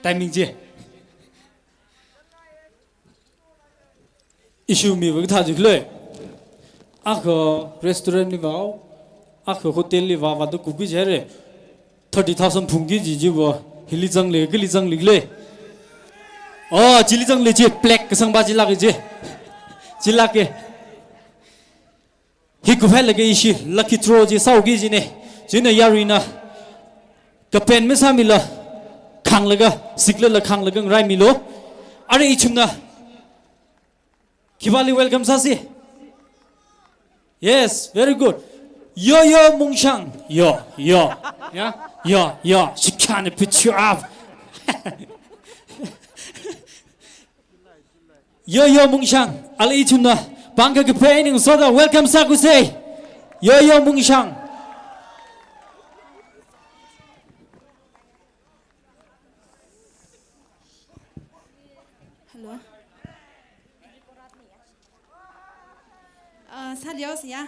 Timing je. Issue mi vākathā jikle. Akha restaurant li vāo, akha hotel li vāo, vāda kupki jire. Thirty thousand phungki ji jiva, hili zangle, kali zanglikle. Oh, chili zangle chi, black kasang ba chilāke chi. Chilāke. Hi kuphailaga ishi lucky draw chi sāoki jine. Chieina yaruina kapen masāmila, khānglaga, siklala khānglaga ngaraimilu. Arui ithumna khipāli welcome sāsi? Yes, very good. Yo, yo, Mungshang. Yo, yo. Yeah? Yo, yo. She can't put you up. Yo, yo, Mungshang. Ala ithumna pāng kakaphei ning soda welcome sākhuisei. Yo, yo, Mungshang. Sāliao siya.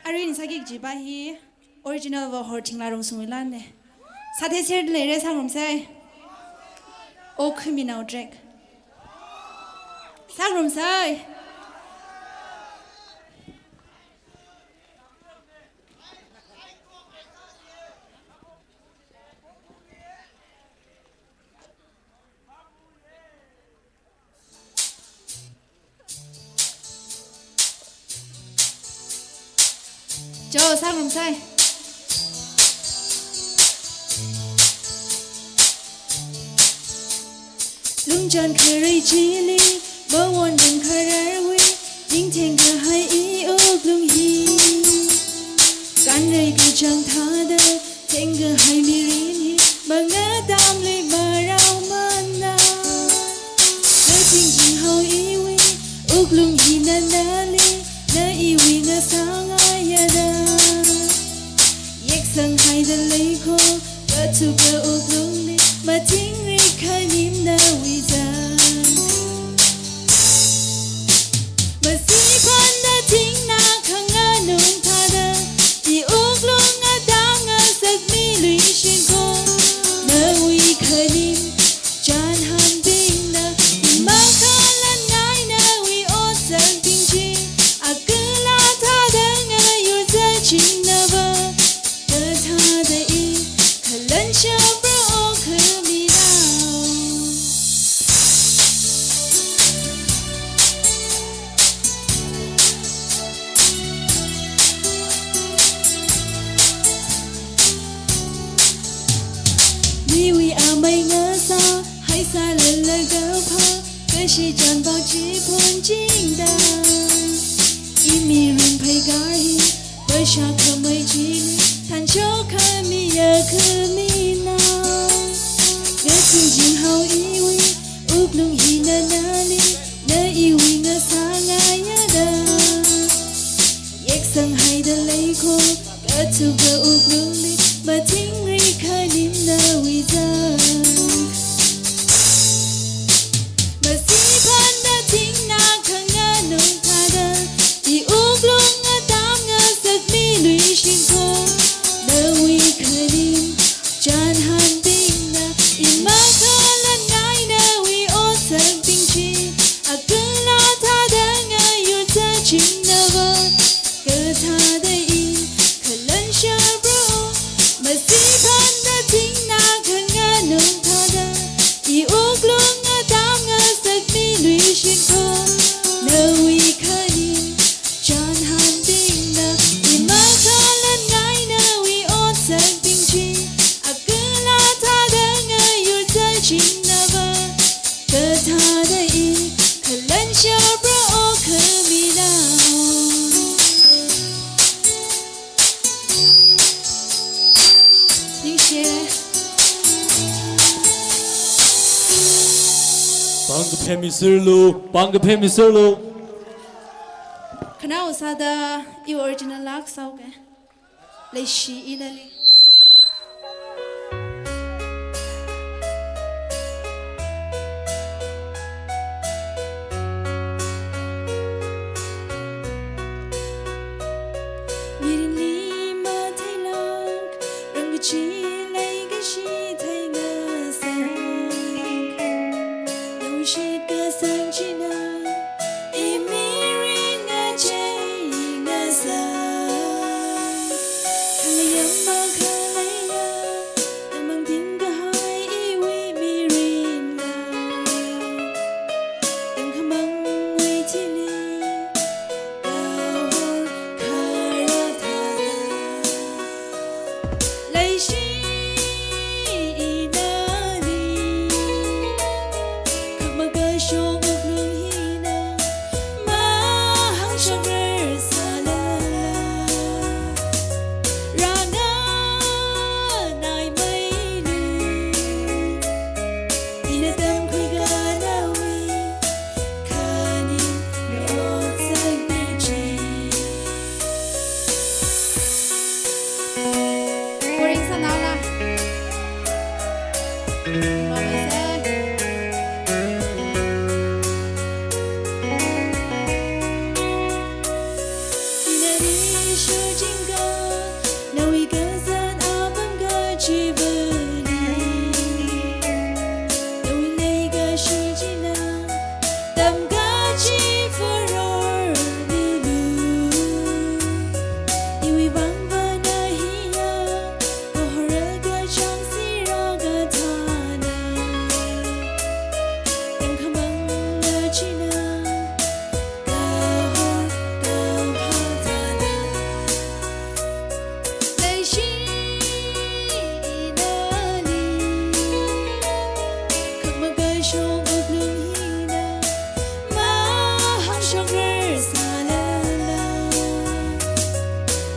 Arin sāki kajipa hi original va Horthingla Rongsunwuilana. Sātheiser leira, sāngarumsa. O Khuminao track. Sāngarumsa. Cho, sāngarumsa. Lungchān kharei chili, mawon ring khararwui, ningtheng kahai i wuklung hi. Kanrei kachāng thāda, theng kahai mirin hi, mangatamli marao mana. Kaching jinghao iwui, wuklung hina nali, na iwui ngasāngaiya da. Yeksang haida leikho, kathuka wuklungli, mathingrik khanim nawui zang. Masiphanda thingna khanganung thāda, i wuklung atam ngasak miluishin kho, nawui khanim, chānhanbingna, i makhalan ngai nawui otsakbing chi, akhala thāda ngayur zaching nava, kathāda i, khalan shapra o Khuminao. Miwui amei ngasā, haisālala kaphā, kashi chānpao chi phungchingda. I mirin pheikar hi, vāshā khamei chili, thanshok khamiya Khuminao. Kaching jinghao iwui, wuklung hina nali, na iwui ngasāngaiya da. Yeksang haida leikho, kathuka wuklungli, mathingrik khanim nawui zang. Masiphanda thingna khanganung thāda, i wuklung atam ngasak miluishin kho, nawui khanim, chānhanbingna, i makhalan ngai nawui otsakbing chi, akhala thāda ngayur zaching nava, kathāda i, khalan shapra o. Masiphanda thingna khanganung thāda, i wuklung atam ngasak miluishin kho, nawui khanim, chānhanbingna, i makhalan ngai nawui otsakbing chi, akhala thāda ngayur zaching nava, kathāda i, khalan shapra o Khuminao. Ningshi. Pāng kaphā miserlu, pāng kaphā miserlu. Khanao sāda, i original lāk sāuke. Leishi inali. Mirinli matheilāk, rāngkachi leikashi theingasak. Lungshit kasang china, i mirin ngachei ngasak. Khalayam mak Jishu jingkha, nawui kazāt apam kachivali, nawui leikashiwui china tamkachivā rormilu. Iwui vangva na hiya, kahor kachāng sira kathāna. Tangkhamang na china, kahor kaphā thāna. Leishi ina li, khak makashung wuklung hina, mahāngshokrar sālala,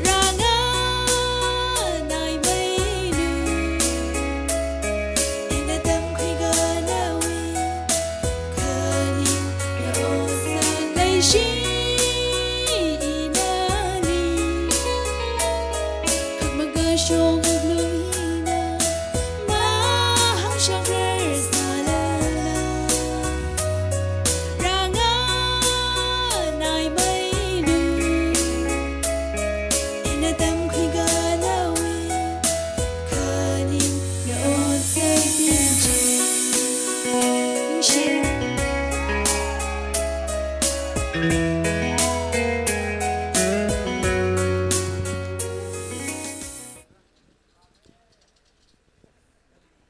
rānganai meilu. Ina tamkhuiga nawui khaning na otsak. Leishi ina li, khak makashung wuklung hina, mahāngshokrar sālala, rānganai meilu. Ina tamkhuiga nawui khaning na otsak tingji. Ningshi.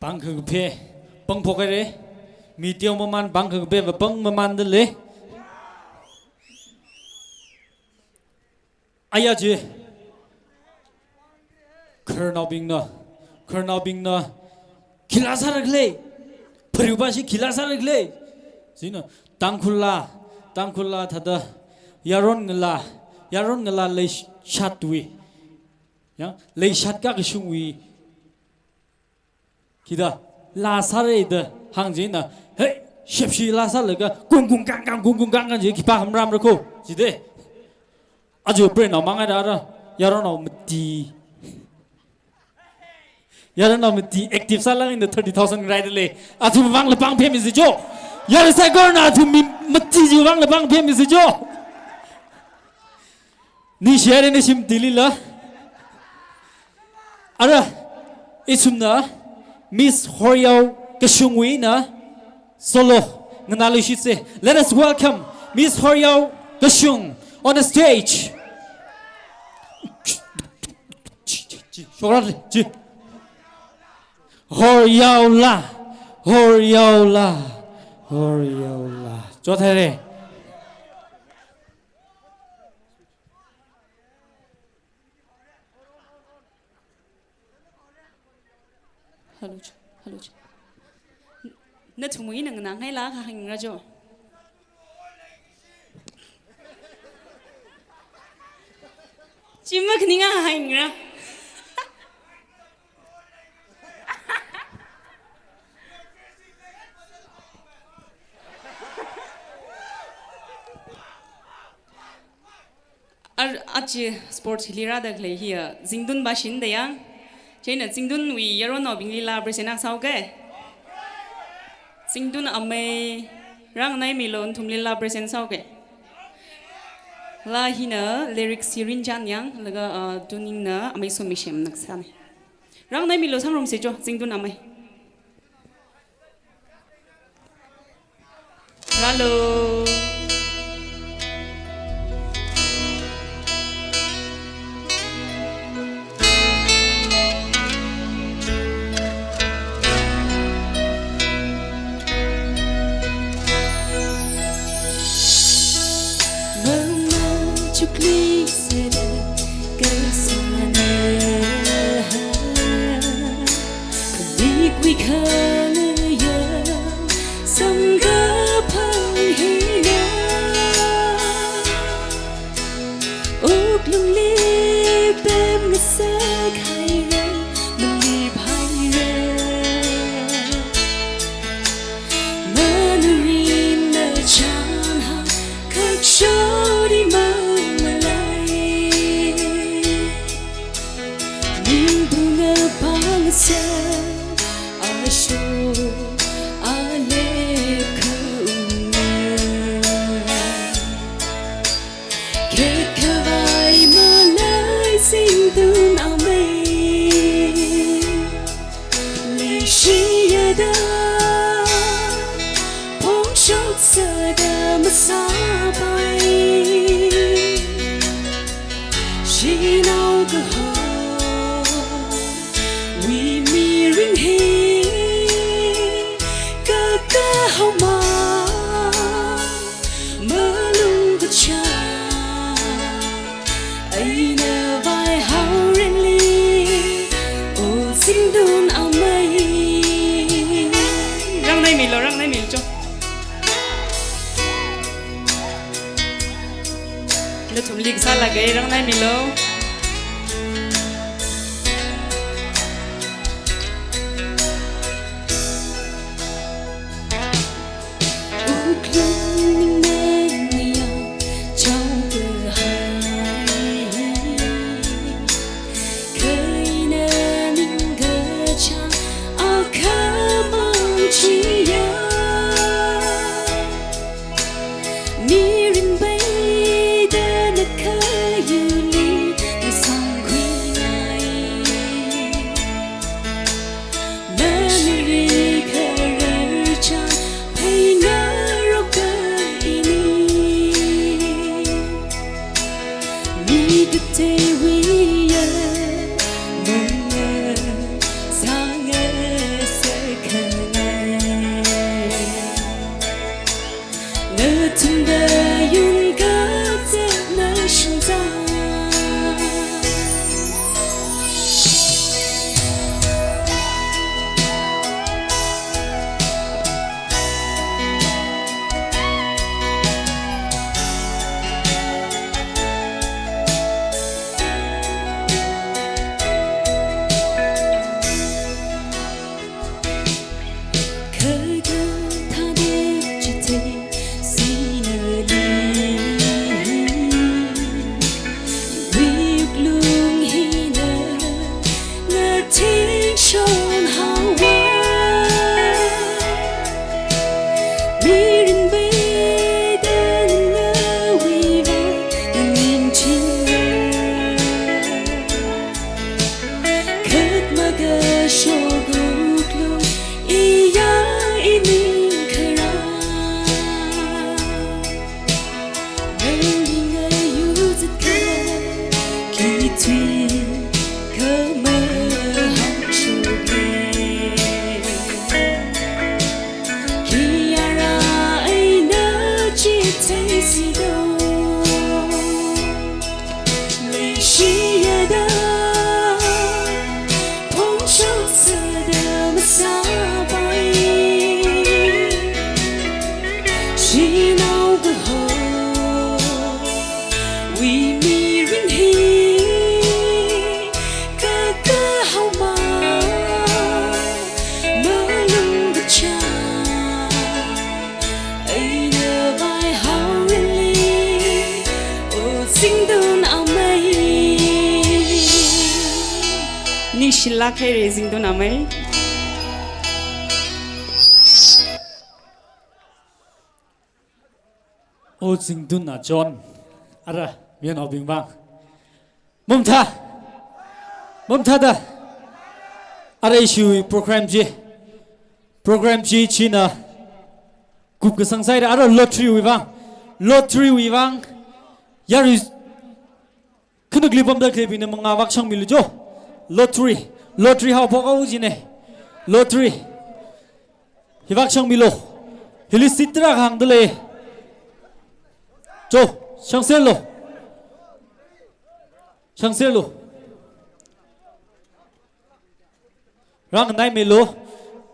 Pāng kakaphā, pāng phok haira. Mi teomaman pāng kakaphāva pāng mamanda lei. Aya chi. Khararnaobingna, khararnaobingna, khila sāra khala, phariupashi khila sāra khala. China, Tangkhul laa, Tangkhul laa thāda, yaron ngalā, yaron ngalā leishatwui, ya, leishat kakashungwui, hithāda laa sāra da hāng china, hei, shepshi laa sālaga, kung kung kang kang, kung kung kang kang chi khipā hamram rako, jida. Aja preinao mang ai rāra, yaronao mati. Yaronao mati active sālāk eina thirty thousand rai da lei. Athum vangla pāng phemisi jo. Yara saikorana athum mi mati chi vangla pāng phemisi jo. Ningshi haira nashi matilila. Ara, ithumna Miss Horyao Kashungwui eina solo nganāluishitsa. Let us welcome Miss Horyao Kashung on the stage. Shokra chi. Horyaola, Horyaola, Horyaola. Chothaira. Hello, hello. Nathumwui eina nganāngailāk kahāng ngarā jo. Chi makhaninga hāngra. Ar, achi sports hili rāda khalei hiya Zingtun bashin da yang. Chieina Zingtunwui yaronnaobingli laa present akha sāuka. Zingtun amei, rāngnaimilo, nathumli laa present sāuka. Laa hina lyrics hi Rinjan yang, laga, ah, tuning na amei Somishem na sāna. Rāngnaimilo, sāngarumsa jo, Zingtun amei. Rālu. Mama chukli sele kasana. Khanik wui khanaya, samkaphang hina. Wuklungli pemngasak haira, malip haira. Manurina chānha, khakshori mang malai. Ningtungna pangsa, asho, alep khaunga. Khet khavai ma Taga rāngnaimilu. Wuklung ningmeng mayang chao kahai, kaina ningkachāng akhamang chiya. Mirin peida nakhayuli sangkhuingai. Namiri khararchāng phai ngaroka ini. Mi kateiwuiya manga sāngasakkhangai. Nathumda yungkapta nashungza. Khakha thāda chithei sinali, wuklung hina ngathingshon haowa. Mirin peida nawui vang nganingchingna. Khat makashok wuklung iya ining kharā. Nali ngayu zatka kitui khamahāng shokne. Khayāra eina chithei sido. Leishiyada phongshok sāda masāpai. Shanao kahowui mirin hi kakahaomei malung kachāng eina vaihaorali, O Zingtun amei. Ningshilāk haira Zingtun amei. O Zingtun achon. Ara, mayarnaobing vang. Mamathā. Mamathāda. Ara ishiwui program chi. Program chi china kupkasang sāhaira, ara lottery wui vang. Lottery wui vang. Yarui khanukli pamda khaleibingna mangā vākashangmilu jo. Lottery. Lottery haophok haowa jina. Lottery. Hi vākashangmilu. Hili seat tarākha hāngda lei. Jo, shangserlu. Shangserlu. Rāngnaimilu.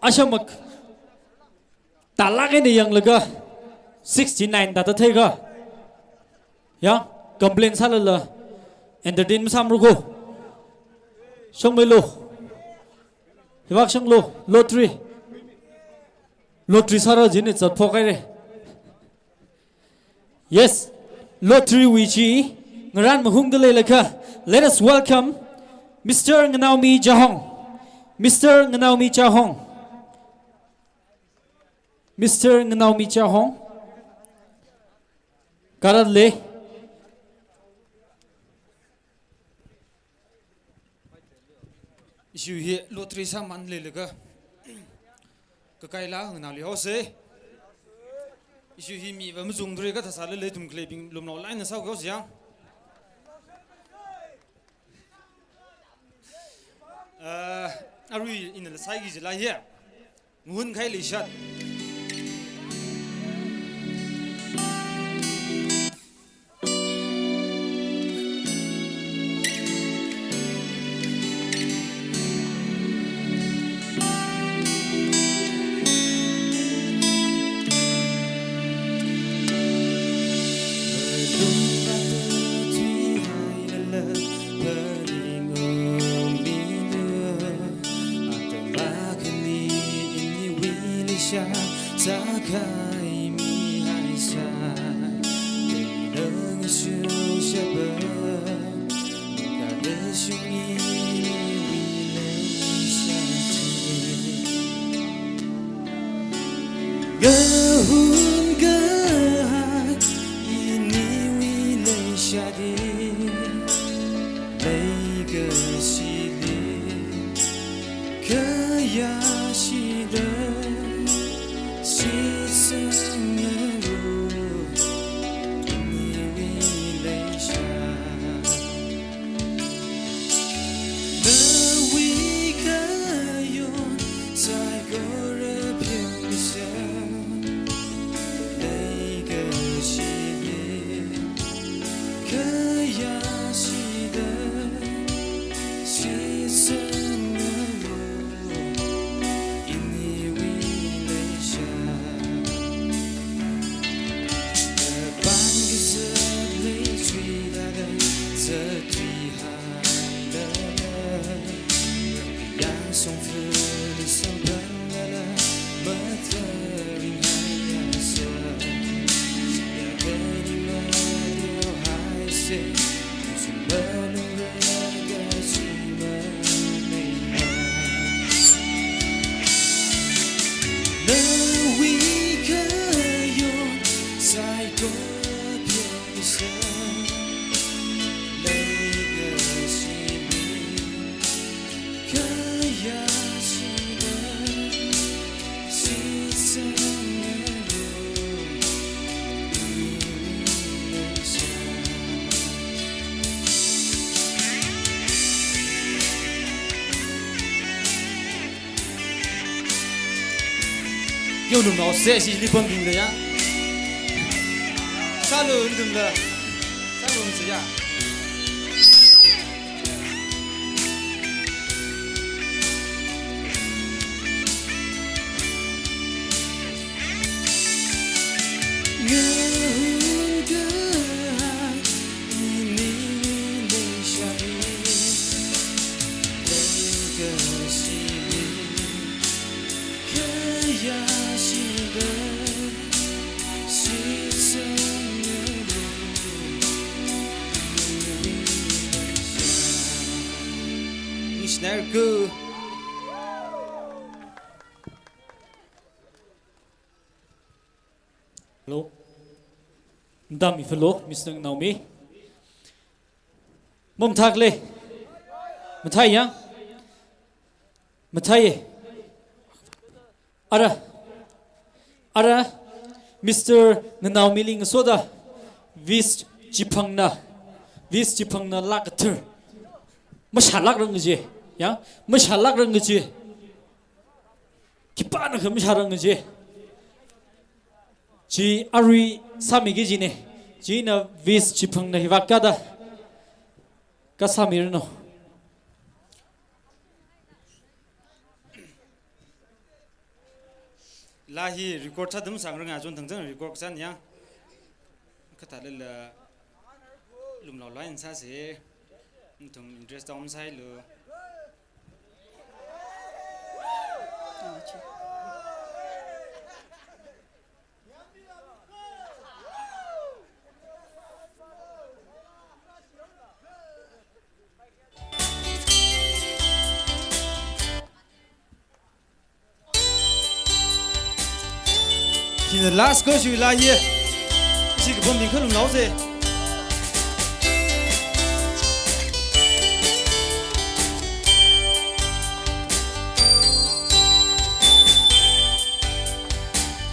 Ashamak. Tālāk eina yanglaga sixty-nine tāda theikha. Ya, complain sālala entertain masāmara ko. Shangmeilu. Hi vākashanglu, lottery. Lottery sāra jina zatphok haira. Yes, lottery wui chi ngarān mahungda leilakha. Let us welcome Mister Nganaomi Chahong. Mister Nganaomi Chahong. Mister Nganaomi Chahong. Karat le. Ishiwui hi lottery sāman leilaga kakaila nganaoli haosa. Ishiwui hi mi va mazungduri kathā sālala ithum khaleibing lumnao laina sāhaosa ya. Ah, arui inala sāki jila hi. Nguhun khai leishat. sha, sākhaimihaisa. Kei nang shungshapa, makada shungili wi leisha chi. Ngahun kahai iniwui leishadi, leikashili khayāshida, shitsangngaru iniwui leisha. Nawui khayon saikora pheomisha, leikashili khayāshida, shitsangngaru iniwui leisha. Kapangkasā leichui dada, zatui hailala, yangsong fili samphangla, mataringhaiasa. Shiyakha nima teohaisa, ningching malungra kaji maleiya. Nawui khayon saikora pheomisha, leikashili khayāshida, shitsangngaru iniwui leisha. Yo, lumnao se shili pambingda ya. Sālu undumda. Sālu undumda ya. Ngahun kahai iniwui leishali, leikashili khayāshida, shitsangngaru iniwui leisha. Ningshinairakha. Hello. Madam ifalo, Mister Nganaomi. Mamathākhala. Mathāya. Mathāya. Ara. Ara. Mister Nganaomili ngasoda. Vis Chiphangna. Vis Chiphangna lakathar. Mashālākranga ji. Ya. Mashālākranga ji. Khipānakha mashāranga ji. Chi arui sāmiki jina. China Vis Chiphangna hi vākada. Kha sāmiranu. Laa hi record sāda masāngaranga, chon thangchang record sāya. Kha thālala lumlao line sāsa. Nathum interest tao masālu. Hina last ko shui la ye. Ishi kapambing khalumlaosa.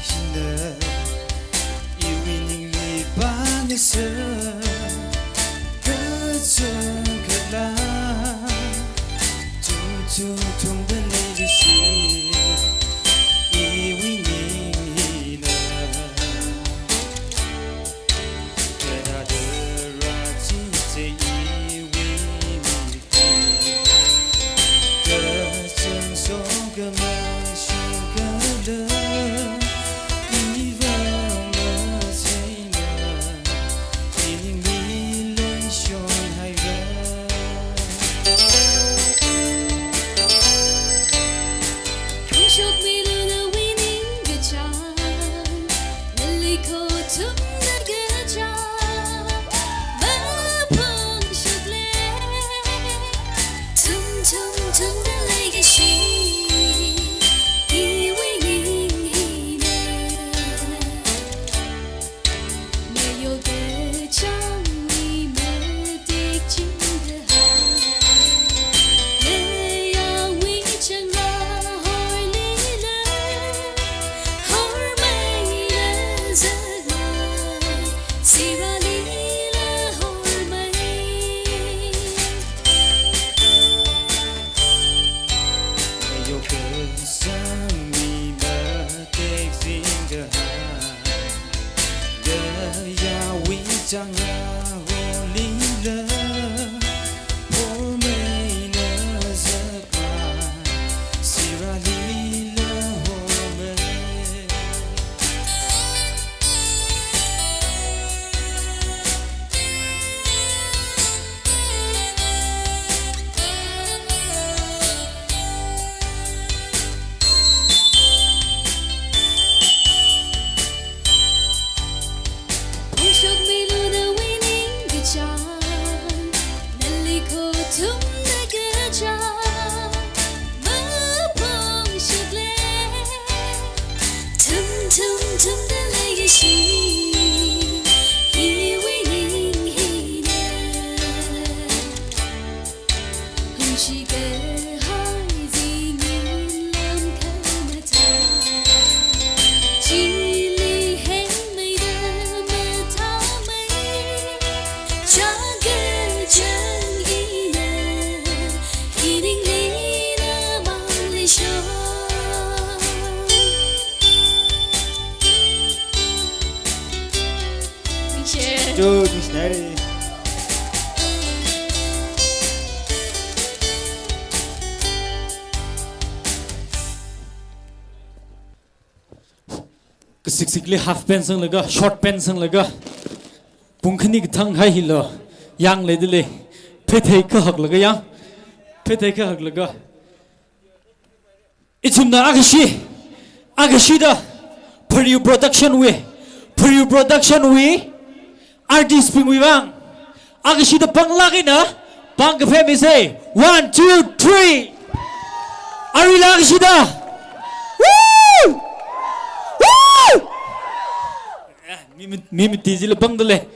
Hina iwui ningli pāngsa. Kachungkhala tungtungtungda leilishi, iwui ningli na. Thumna kaja, mapong shukle. Thum, thum, thumda leishi, iwui ning hina. Hungshi kahai zingin lam kamathā. Chili hengmeida mathāmei. Chakachang ina, ining lina mangli sho. Ningshi. Chu, ningshi nai. Kasiksikli half pant sanglaga, short pant sanglaga, pung khani kathang hai hilo, yang leidalei, theithei kahaklaga yang, theithei kahaklaga. Ithumna akashi, akashida, Phariu Production wui, Phariu Production wui, artist bingwui vang, akashida panglāk eina, pangkaphemisei. One, two, three. Aruila akashida. Woo! Woo! Eh, mi, mi, mi mati chila pangdalei.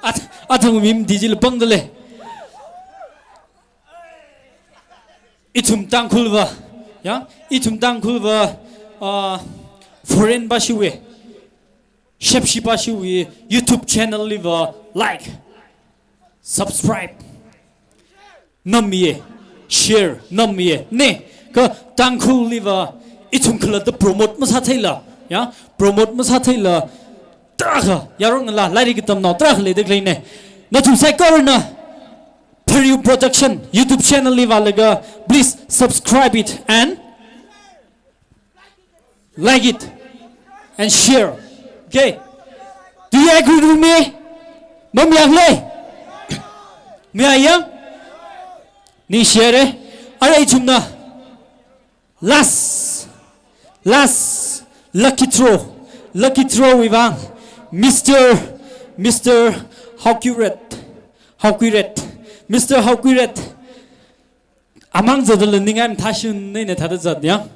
At, athang mi mati chila pangdalei. Ithum Tangkhulva, ya, ithum Tangkhulva, ah, foreign bashiwui, shepshi bashiwui YouTube channel liva like, subscribe, namye, share, namye, ne, kha Tangkhulliva, ithum khalatta promote masātheila, ya, promote masātheila, tarākha, yaronla, lairik katamnao, tarākha leida khaleine. Nathum saikorana, Phariu Production YouTube channel li vālaga, please subscribe it and like it and share. Okay. Do you agree with me? Mamayākhala? Mayāya? Ningshi haira. Ara ithumna last, last lucky draw, lucky draw wui vang, Mister, Mister Haokuiret, Haokuiret, Mister Haokuiret. Amang zatdala ningai mathāshun eina thāda zat ya.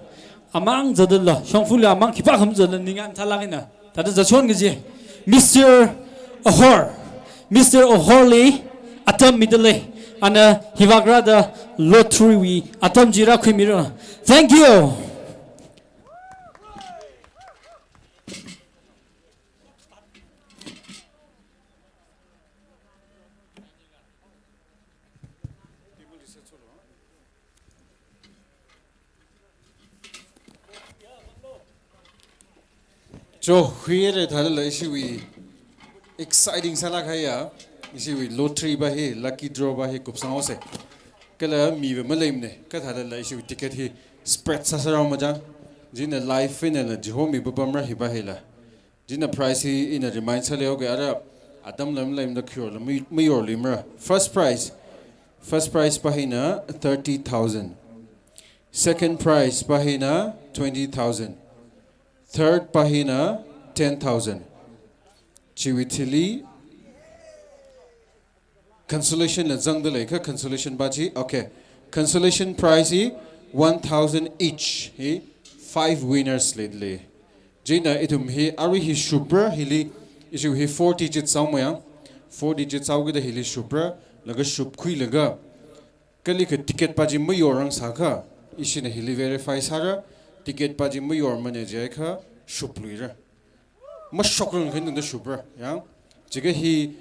Amang zatdala, shongfali amang khipākha mazatla ningai mathālāk eina thāda zatshon kaji. Mister Ohor. Mister Ohorli atam midalei. Ana hivākrāda lottery wui atam chi rākhuimira. Thank you. Cho, huile thālala ishiwui exciting sālāk kahaiya, ishiwui lottery pa hi, lucky draw pa hi kupsang haosei. Kala miva maleimane, kathālala ishiwui ticket hi spread sāsārao majang. Chieina live einala chihomi papamra hi pa hila. Chieina prize hi ina remind sāleihaoki ara atam lam lamda khuiyorla mi, mayorluimara. First prize. First prize pa hina thirty thousand. Second prize pa hina twenty thousand. Third pa hina ten thousand. Chiwui thili consolation la zangdalei kha consolation pa chi. Okay. Consolation prize hi one thousand each. Hi five winners leidalei. Chieina ithum hi arui hi shupra hili ishiwui hi four digit sāhaomayang. Four digit sāhaokida hili shupra laga shupkhuilaga. Kalikha ticket pa chi mayorrang sākha, ishina hili verify sāra, ticket pa chi mayormane jiakha shupluira. Mashokrang khanungda shupra, ya. Chikha hi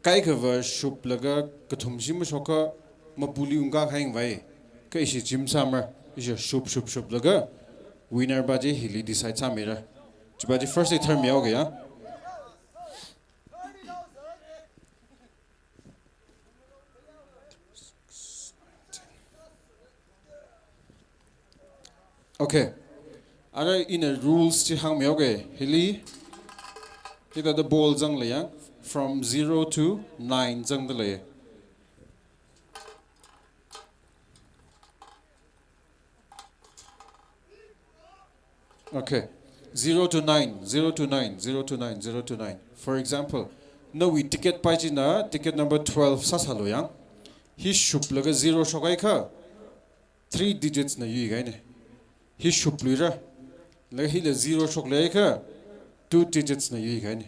kaikhava shuplaga kathumshi mashokha mapuli ungkā khaing vai. Kha ishi chim sāmara, ishi shup, shup, shuplaga winner pa chi hili decide sāmira. Chi pa chi first li tharmihaoki ya. Okay. Ara ina rules chi hāngmihaoki. Hili, hithāda ball zangleiya. From zero to nine zangdalei. Okay. Zero to nine, zero to nine, zero to nine, zero to nine. For example, nawui ticket pa china ticket number twelve sāsālu yang. Hi shuplaga zero shokhaiakha, three digits na yuikahaina. Hi shupluira, laga hila zero shokluiakha, two digits na yuikahaina.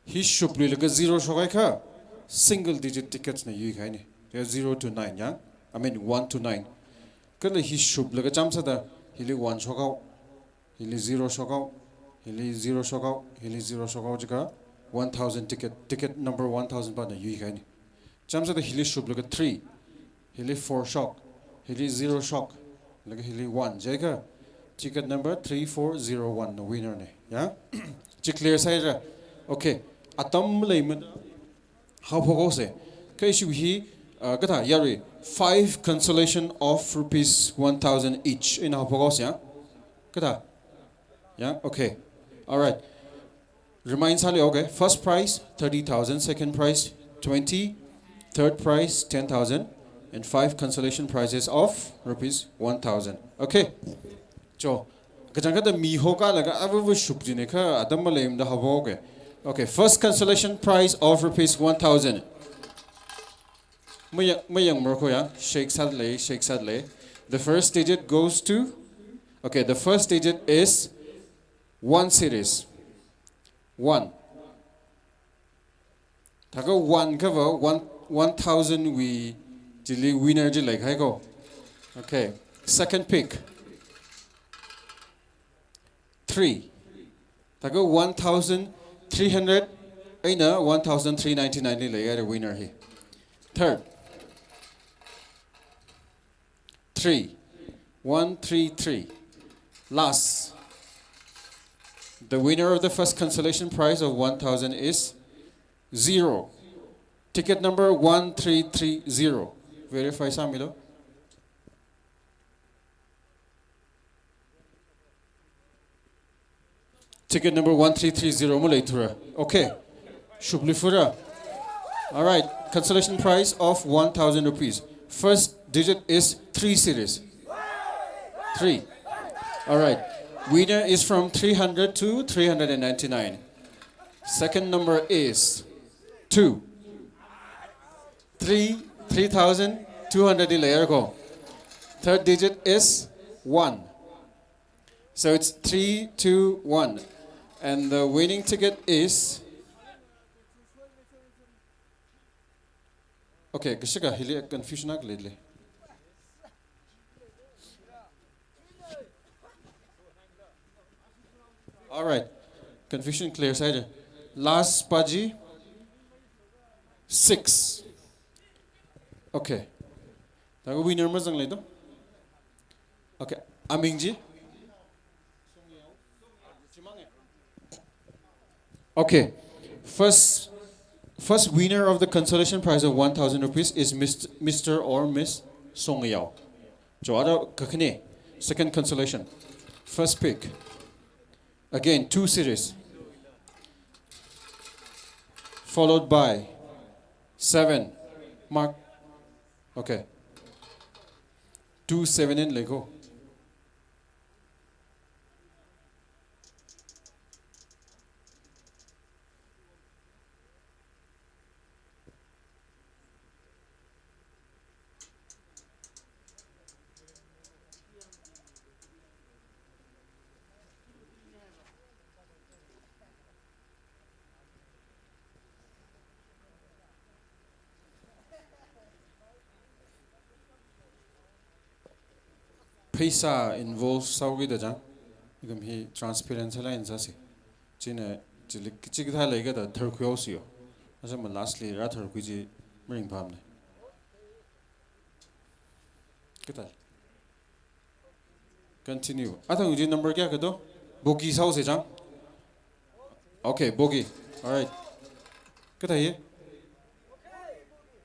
Hi shupluilaga zero shokhaiakha, single digit tickets na yuikahaina. They are zero to nine, ya? I mean, one to nine. Kala hi shuplaga chāmsāda, hili one shokhao, hili zero shokhao, hili zero shokhao, hili zero shokhao jiakha, one thousand ticket, ticket number one thousand pa na yuikahaina. Chāmsāda hili shuplaga three, hili four shok, hili zero shok, laga hili one jiakha, ticket number three four zero one na winner na, ya? Chi clear sāhaira. Okay. Atam leimada haophok haosa. Kha issue hi, uh, kathā yarui, five consolation of rupees one thousand each. Ina haophok haosa, ya? Kathā? Ya? Okay. All right. Remind sālu, okay. First prize, thirty thousand. Second prize, twenty. Third prize, ten thousand. And five consolation prizes of rupees one thousand. Okay. Cho, kachangkhatta mi hokalaga avu vu shupjina kha atam maleimada haophok haosa. Okay, first consolation prize of rupees one thousand. Mayang, mayang marko ya, shake sālei, shake sālei. The first digit goes to, okay, the first digit is one series. One. Thākha one kava one, one thousand wui chili winner chi leikahai ko. Okay. Second pick. Three. Thākha one thousand three hundred eina one thousand three ninety-nine li leihaira winner hi. Third. Three. One three three. Last. The winner of the first consolation prize of one thousand is zero. Ticket number one three three zero. Verify sāmilu. Ticket number one three three zero maleithura. Okay. Shupluifura. All right. Consolation prize of one thousand rupees. First digit is three series. Three. All right. Winner is from three hundred to three hundred and ninety-nine. Second number is two. Three, three thousand two hundred li leira ko. Third digit is one. So it's three two one. And the winning ticket is, okay, kashika hili confusion akha leilei. All right. Confusion clear sāhaira. Last pa chi six. Okay. Thākha winner mazanglu do. Okay. Aming chi? Okay. First, first winner of the consolation prize of one thousand rupees is Mister, Mister or Miss Songyao. Cho, ara kakhane. Second consolation. First pick. Again, two series. Followed by seven. Mark. Okay. Two seven eina lei ko. Pheisā involve sāhaokida chang, ithum hi transparent sālāk eina sāsa. China, chili, chi kathā leikhala tharkhuihaosa yo. Asama lastly rātharkhui chi maringphāmana. Kathā. Continue. Athang chi number kayākha do? Bogey sāhaosa chang. Okay, bogey. All right. Kathā ye?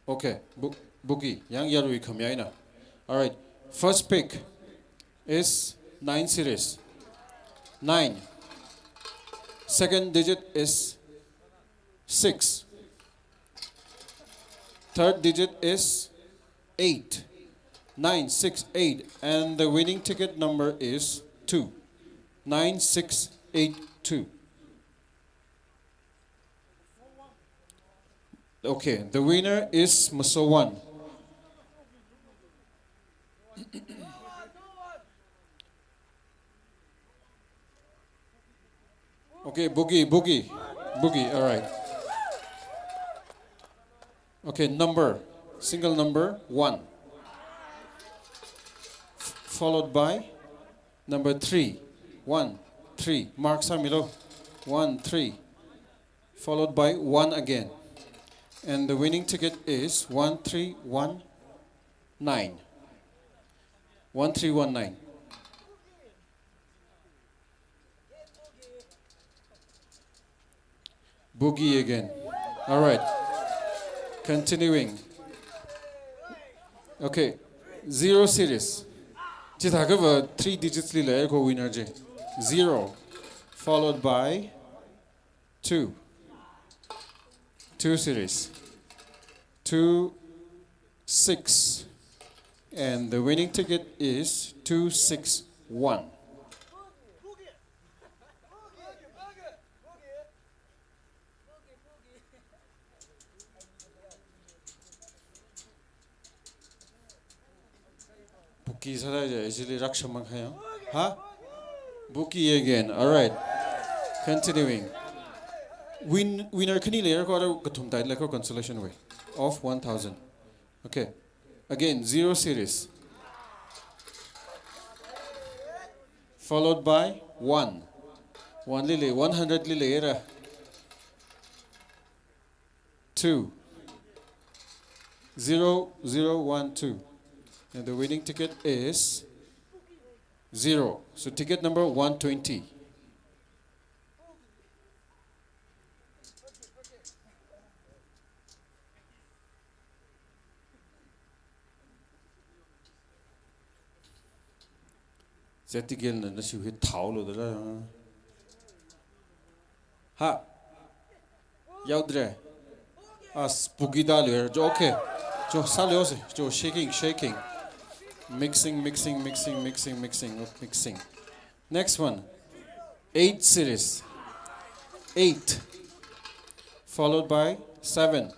Okay, bo-, bogey. Yang yarui khamayā eina. All right. First pick is nine series. Nine. Second digit is six. Third digit is eight. Nine six eight. And the winning ticket number is two. Nine six eight two. Okay, the winner is Masowan. Okay, boogie, boogie, boogie. All right. Okay, number, single number one, followed by number three. One, three. Mark sāmilo. One, three. Followed by one again. And the winning ticket is one three one nine. One three one nine. Boogie again. All right. Continuing. Okay. Zero series. Chithākhava three digits li leiko winner chi. Zero. Followed by two. Two series. Two six. And the winning ticket is two six one. Boogie sāda je, actually rakshamang hai. Ha? Boogie again. All right. Continuing. Win, winner khani leiko, kathum tai leiko consolation wui of one thousand. Okay. Again, zero series. Followed by one. One li lei, one hundred li leira. Two. Zero zero one two. And the winning ticket is zero. So ticket number one twenty. Zetigelna nashiwui thaolo dala. Ha. Yaudre. As boogie da lei. Jo, okay. Jo, sālei ose. Jo, shaking, shaking. Mixing, mixing, mixing, mixing, mixing, mixing. Next one. Eight series. Eight. Followed by seven.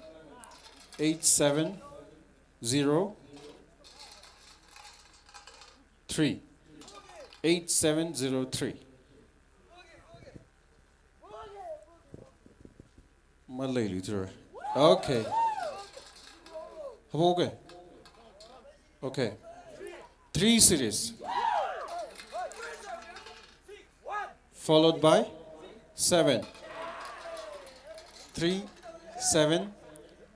Eight seven zero three. Eight seven zero three. Maleiluithura. Okay. Habo, okay. Okay. Three series. Followed by seven. Three, seven,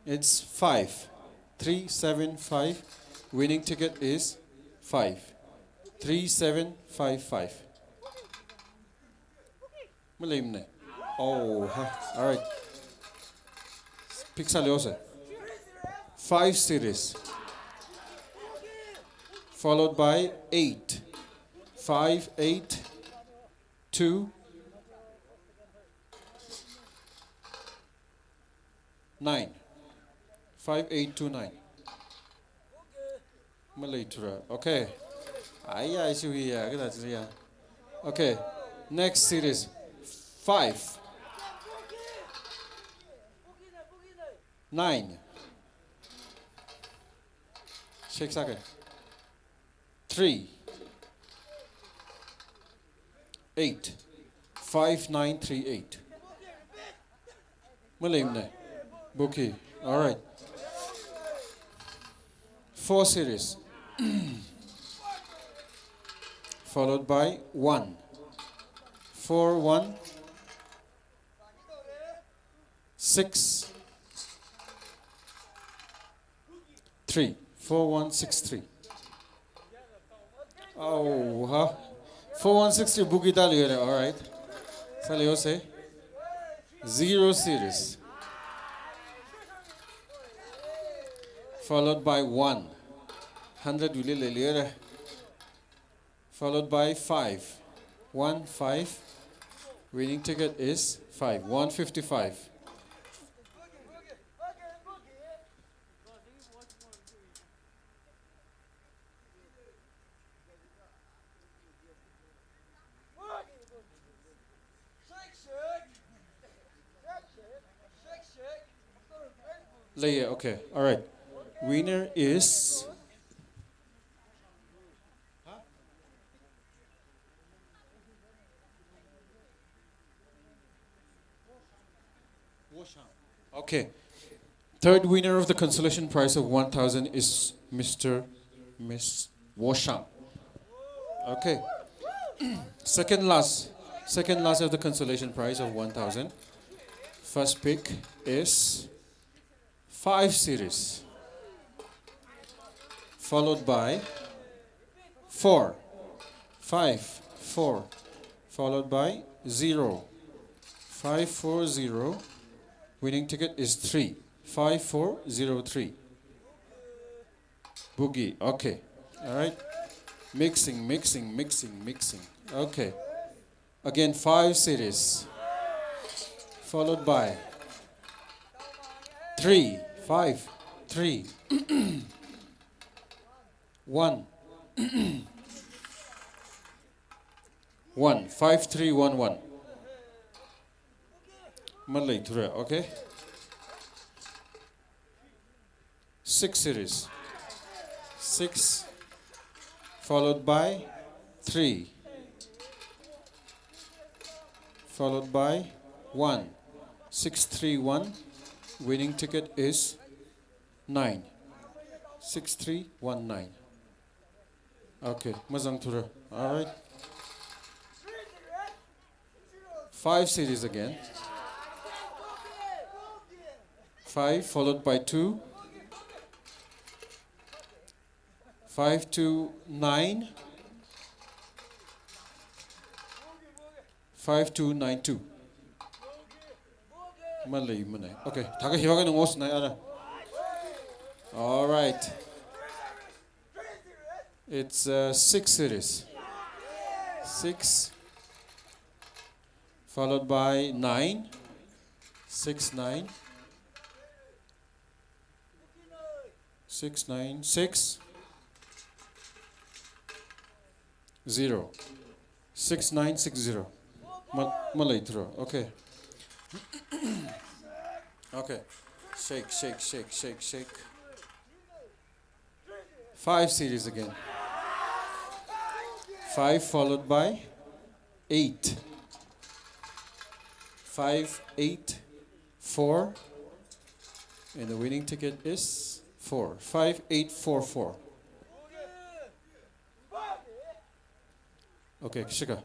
it's five. Three seven five. Winning ticket is five. Three seven five five. Maleimana. Oh, ha. All right. Pick sālei ose. Five series. Followed by eight. Five, eight, two, nine. Five eight two nine. Maleithura. Okay. Ai, ai, shuiya, kada shuiya. Okay. Next series. Five. Nine. Shake sake. Three. Eight. Five nine three eight. Maleimana. Boogie. All right. Four series. Followed by one. Four one six three. Four one six three. Oh, ha. Four one six three boogie da lei. All right. Sālei ose. Zero series. Followed by one. Hundred wui leilei. Followed by five. One five. Winning ticket is five. One fifty-five. Leiya, okay. All right. Winner is. Huh? Okay. Third winner of the consolation prize of one thousand is Mister Miss Woshang. Okay. Second last, second last of the consolation prize of one thousand. First pick is five series, followed by four, five, four, followed by zero, five four zero. Winning ticket is three, five four zero three. Boogie, okay. All right. Mixing, mixing, mixing, mixing. Okay. Again, five series. Followed by three, five, three. One. One, five three one one. Maleithura, okay? Six series. Six, followed by three, followed by one. Six three one. Winning ticket is nine. Six three one nine. Okay, mazangthura. All right. Five series again. Five followed by two. Five two nine. Five two nine two. Maleimana. Okay, thaka hiwa ka nungos na ara. All right. It's uh, six series. Six, followed by nine. Six nine. Six nine six zero. Six nine six zero. Ma- maleithura. Okay. Okay. Shake, shake, shake, shake, shake. Five series again. Five followed by eight. Five eight four. And the winning ticket is four. Five eight four four. Okay, kashika.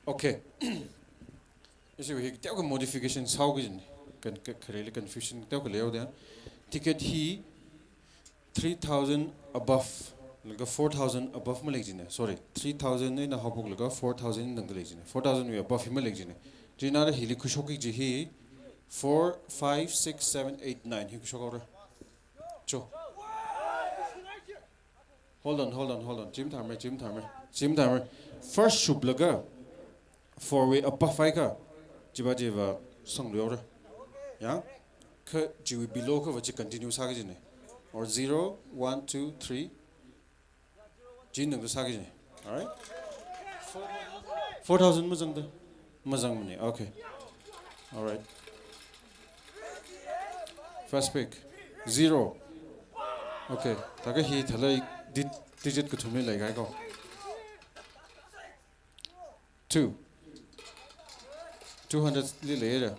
Okay. Ishi hi teokha modification sāhaoki jin. Kan ka- khareli confusion teokha leihaoda. Ticket hi three thousand above, laga four thousand above maleijina. Sorry, three thousand eina haophoklaga four thousand eina tangda leijina. Four thousand wui above hi maleijina. Chieina hili khuishokki kaji hi four, five, six, seven, eight, nine hi khuishokhaora. Cho. Hold on, hold on, hold on. Chim tharmei, chim tharmei, chim tharmei. First shuplaga four wui above haikha, chiva chiva sangluihaora. Ya? Kha chiwui below khava chi continue sāki kajina. Or zero, one, two, three. Chi tangda sāki kajina. All right? Four thousand mazangda. Mazangmana. Okay. All right. First pick. Zero. Okay. Thaka hi thalai di- digit kathumli leikahaiko. Two. Two hundred li leira.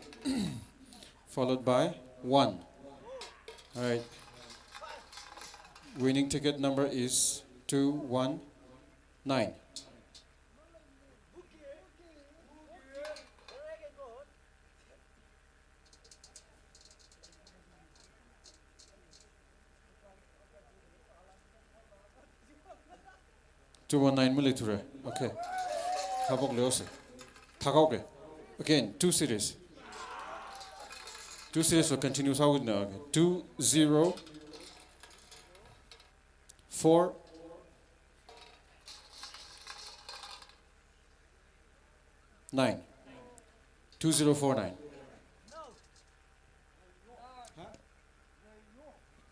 Followed by one. All right. Winning ticket number is two one nine. Two one nine maleithura. Okay. Haophokluihaosa. Thakhaoke. Again, two series. Two series will continue sāhaoda. Okay. Two zero four nine. Two zero four nine.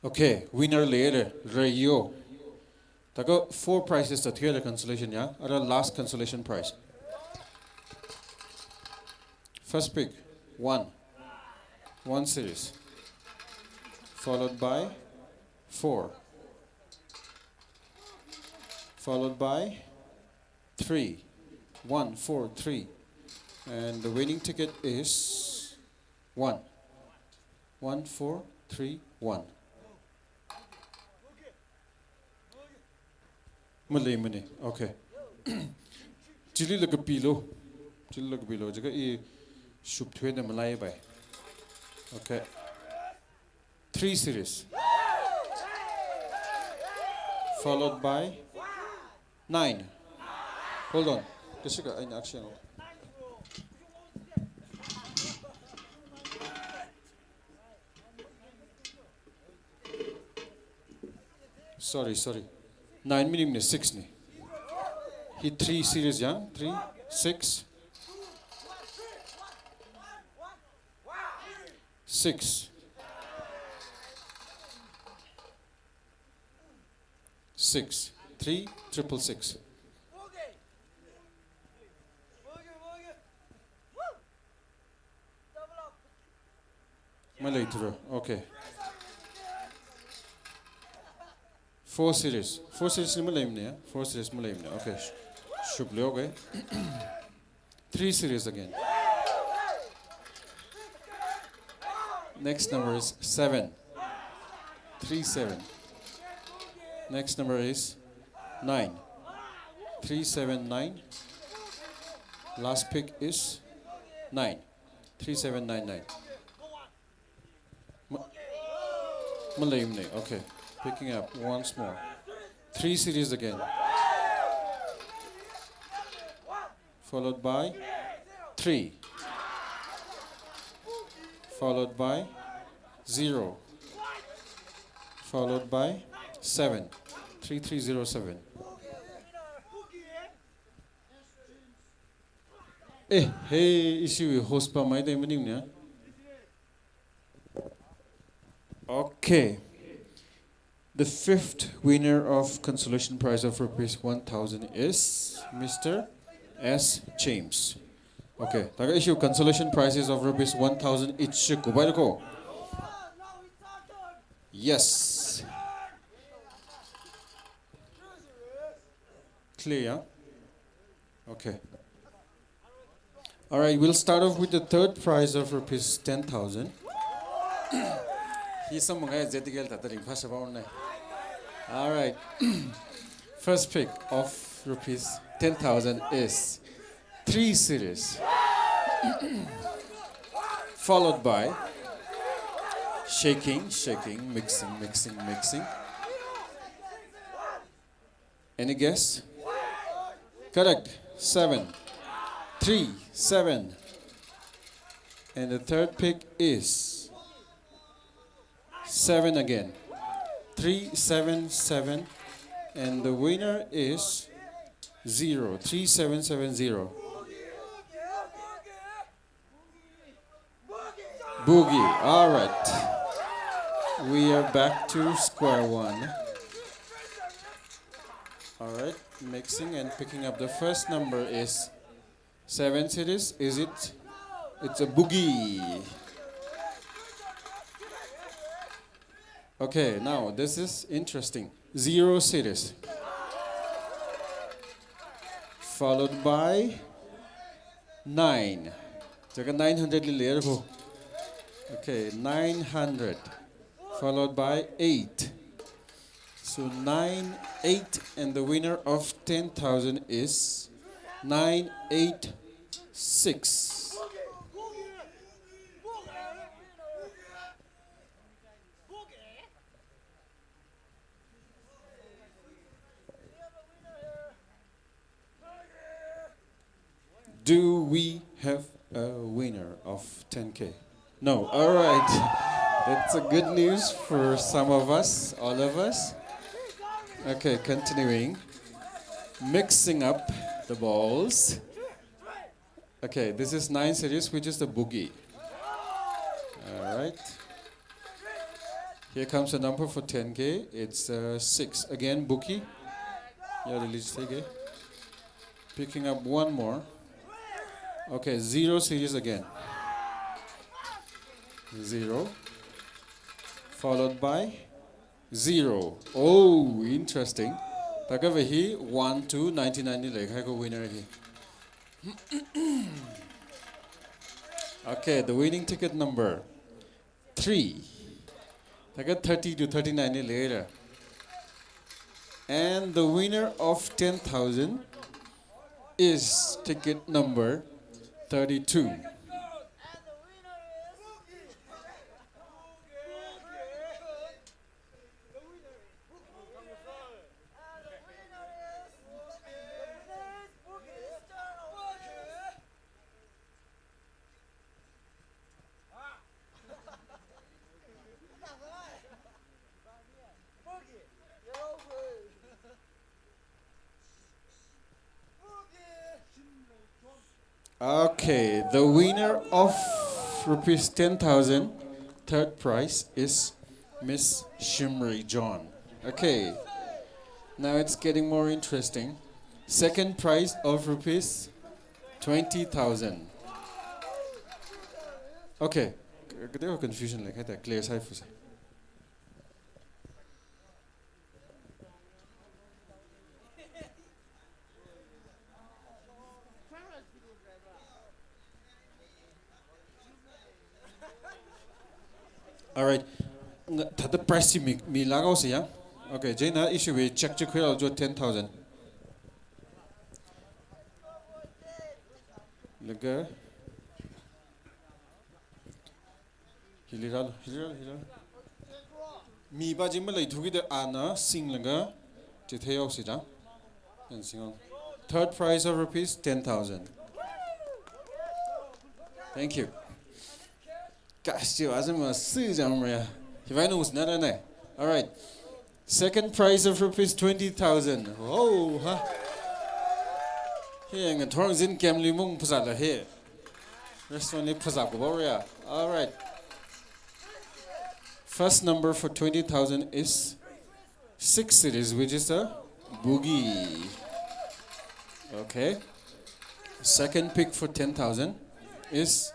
Okay, winner leira, Rayo. Thākha four prizes thāda thuihaira consolation ya. Ara last consolation prize. First pick, one. One series. Followed by four. Followed by three. One, four, three. And the winning ticket is one. One, four, three, one. Maleimana. Okay. Chilila kapilu. Chilila kapilu. Jiakha i shupthuina malaipai. Okay. Three series. Followed by nine. Hold on. Kashika, aina action. Sorry, sorry. Nine maningmana, six na. Hi three series ya, three, six. Six. Six. Three, triple six. Maleithura. Okay. Four series. Four series ni maleimana ya? Four series maleimana. Okay. Sh-, shuplu, okay. Three series again. Next number is seven. Three seven. Next number is nine. Three seven nine. Last pick is nine. Three seven nine nine. Ma-, maleimana. Okay. Picking up once more. Three series again. Followed by three. Followed by zero. Followed by seven. Three three zero seven. Eh, hey, ishiwui host pa maida maningmana ya? Okay. The fifth winner of consolation prize of rupees one thousand is Mister S James. Okay, thākha ishiwui consolation prizes of rupees one thousand each shikubai ko. Yes. Clear ya? Okay. All right, we'll start off with the third prize of rupees ten thousand. Hi samphang ngai Z T K L thāda ringphāsāpaona. All right. First pick of rupees ten thousand is three series. Followed by shaking, shaking, mixing, mixing, mixing. Any guess? Correct. Seven. Three, seven. And the third pick is seven again. Three, seven, seven. And the winner is zero. Three, seven, seven, zero. Boogie. All right. We are back to square one. All right. Mixing and picking up. The first number is seven series. Is it? It's a boogie. Okay, now this is interesting. Zero series. Followed by nine. Jiakha nine hundred li leira ko. Okay, nine hundred. Followed by eight. So nine, eight, and the winner of ten thousand is nine eight six. Do we have a winner of ten K? No. All right. That's a good news for some of us, all of us. Okay, continuing. Mixing up the balls. Okay, this is nine series, which is the boogie. All right. Here comes a number for ten K. It's, uh, six. Again, boogie. Yeah, release again. Picking up one more. Okay, zero series again. Zero. Followed by zero. Oh, interesting. Thākha hi one two ninety-nine li leikahai ko winner hi. Okay, the winning ticket number three. Thākha thirty to thirty-nine li leira. And the winner of ten thousand is ticket number thirty-two. Okay, the winner of rupees ten thousand, third prize, is Miss Shimri John. Okay, now it's getting more interesting. Second prize of rupees twenty thousand. Okay, k-, kateokha confusion leikahai thāda clear sāhaifuse. All right. Nga-, thāda prize chi mi, milāk haosa ya. Okay, chieina ishiwui cheque chi khuirālu jo, ten thousand. Laga hili rālu, hili rālu, hili rālu. Mipā chi maleithu kida ana singlaga chitheihaosa da. Ana singhaolu. Third prize of rupees ten thousand. Thank you. Gosh, chi vāzam ma si jam ya. Hi vai nung sna da ne. All right. Second prize of rupees twenty thousand. Oh, ha. Hi ngathor zin camp li mung phazāla hi. Restaurant li phazā ko bora. All right. First number for twenty thousand is six series, which is a boogie. Okay. Second pick for ten thousand is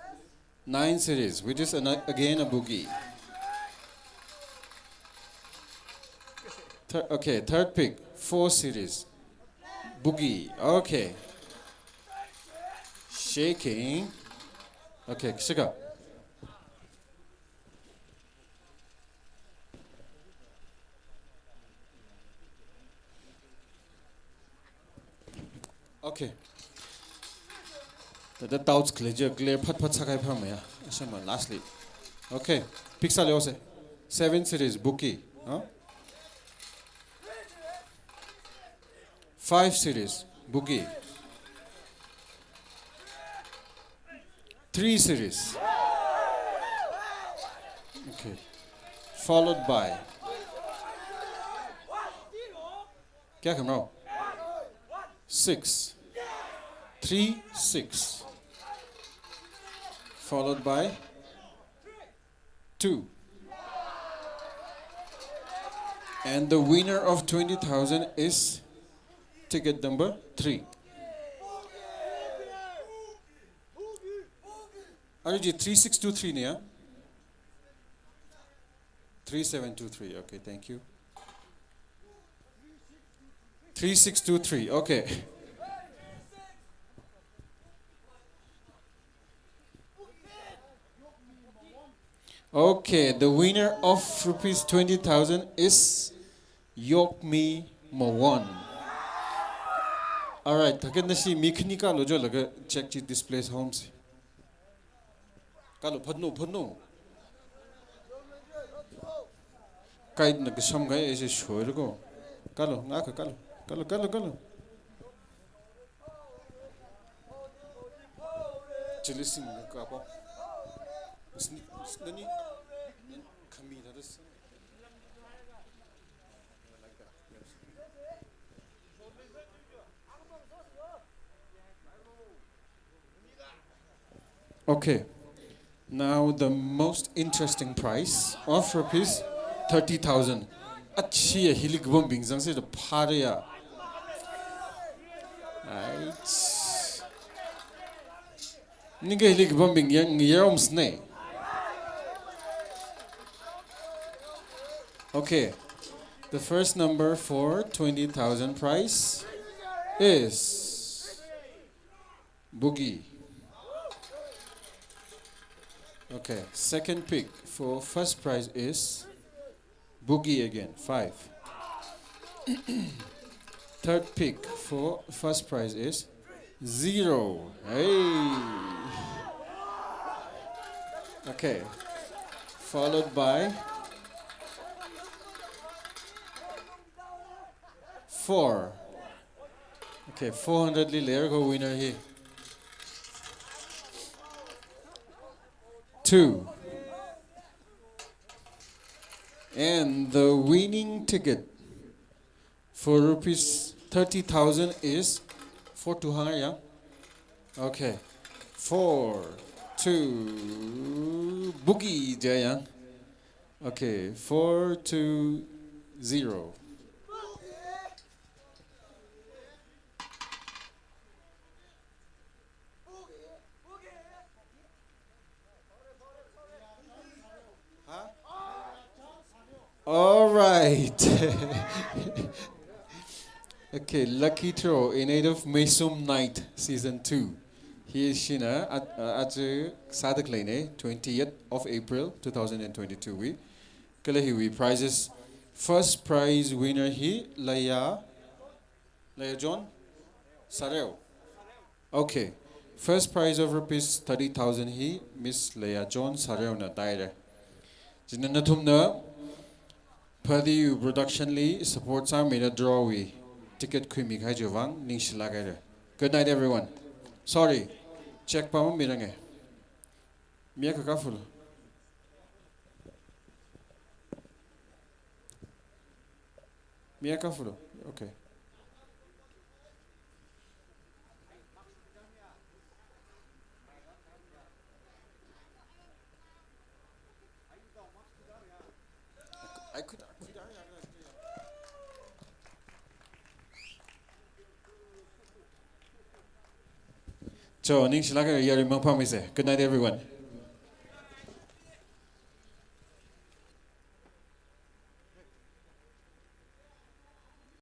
nine series, which is an, again a boogie. Thir-, okay, third pick, four series. Boogie. Okay. Shaking. Okay, shika. Okay. Thāda doubts khalei chi clear phat phat sākahai phāmeiya. Asama lastly. Okay. Pick sālu se. Seven series, boogie. Huh? Five series, boogie. Three series. Okay. Followed by. Kya kam rao? Six. Three, six. Followed by two. And the winner of twenty thousand is ticket number three. Arui chi three six two three ne ya? Three seven two three. Okay, thank you. Three six two three. Okay. Okay, the winner of rupees twenty thousand is Yokmi Mawon. All right, thākha nashi mi khani kālu jo laga cheque chi display sāhaosa. Kālu, phatnu, phatnu. Kaina kasham kahai aja shoira ko. Kālu, ngakha kālu. Kālu, kālu, kālu. Chili sing ka ko. Sni-, snani. Khami thāda sing. Okay. Now the most interesting prize of rupees thirty thousand. Achi, hili kapambing zangse da phāra ya. Right. Ningai hili kapam bing yang yarum sne. Okay. The first number for twenty thousand prize is Boogie. Okay, second pick for first prize is Boogie again, five. Third pick for first prize is zero. Hey. Okay. Followed by four. Okay, four hundred li leira ko winner hi. Two. And the winning ticket for rupees thirty thousand is four two hang ya. Okay. Four two Boogie jayang. Okay, four two zero. All right. Okay, lucky draw in aid of Meisum Night Season two. Hi shina at, uh, aja sāda khaleina, twentieth of April two thousand and twenty-two wui. Kala hiwui prizes. First prize winner hi Leia, Leia John Sareo. Okay. First prize of rupees thirty thousand hi Miss Leia John Sareona taira. Chieina nathumna Phadi production li support sāmida draw wui ticket khuimi kahai chiwui vang ningshilāk haira. Good night, everyone. Sorry, check pa mamiranga. Mi akha kaphulu. Mi akha kaphulu. Okay. So, ningshilāk haira, yaruimang pamisa. Good night, everyone.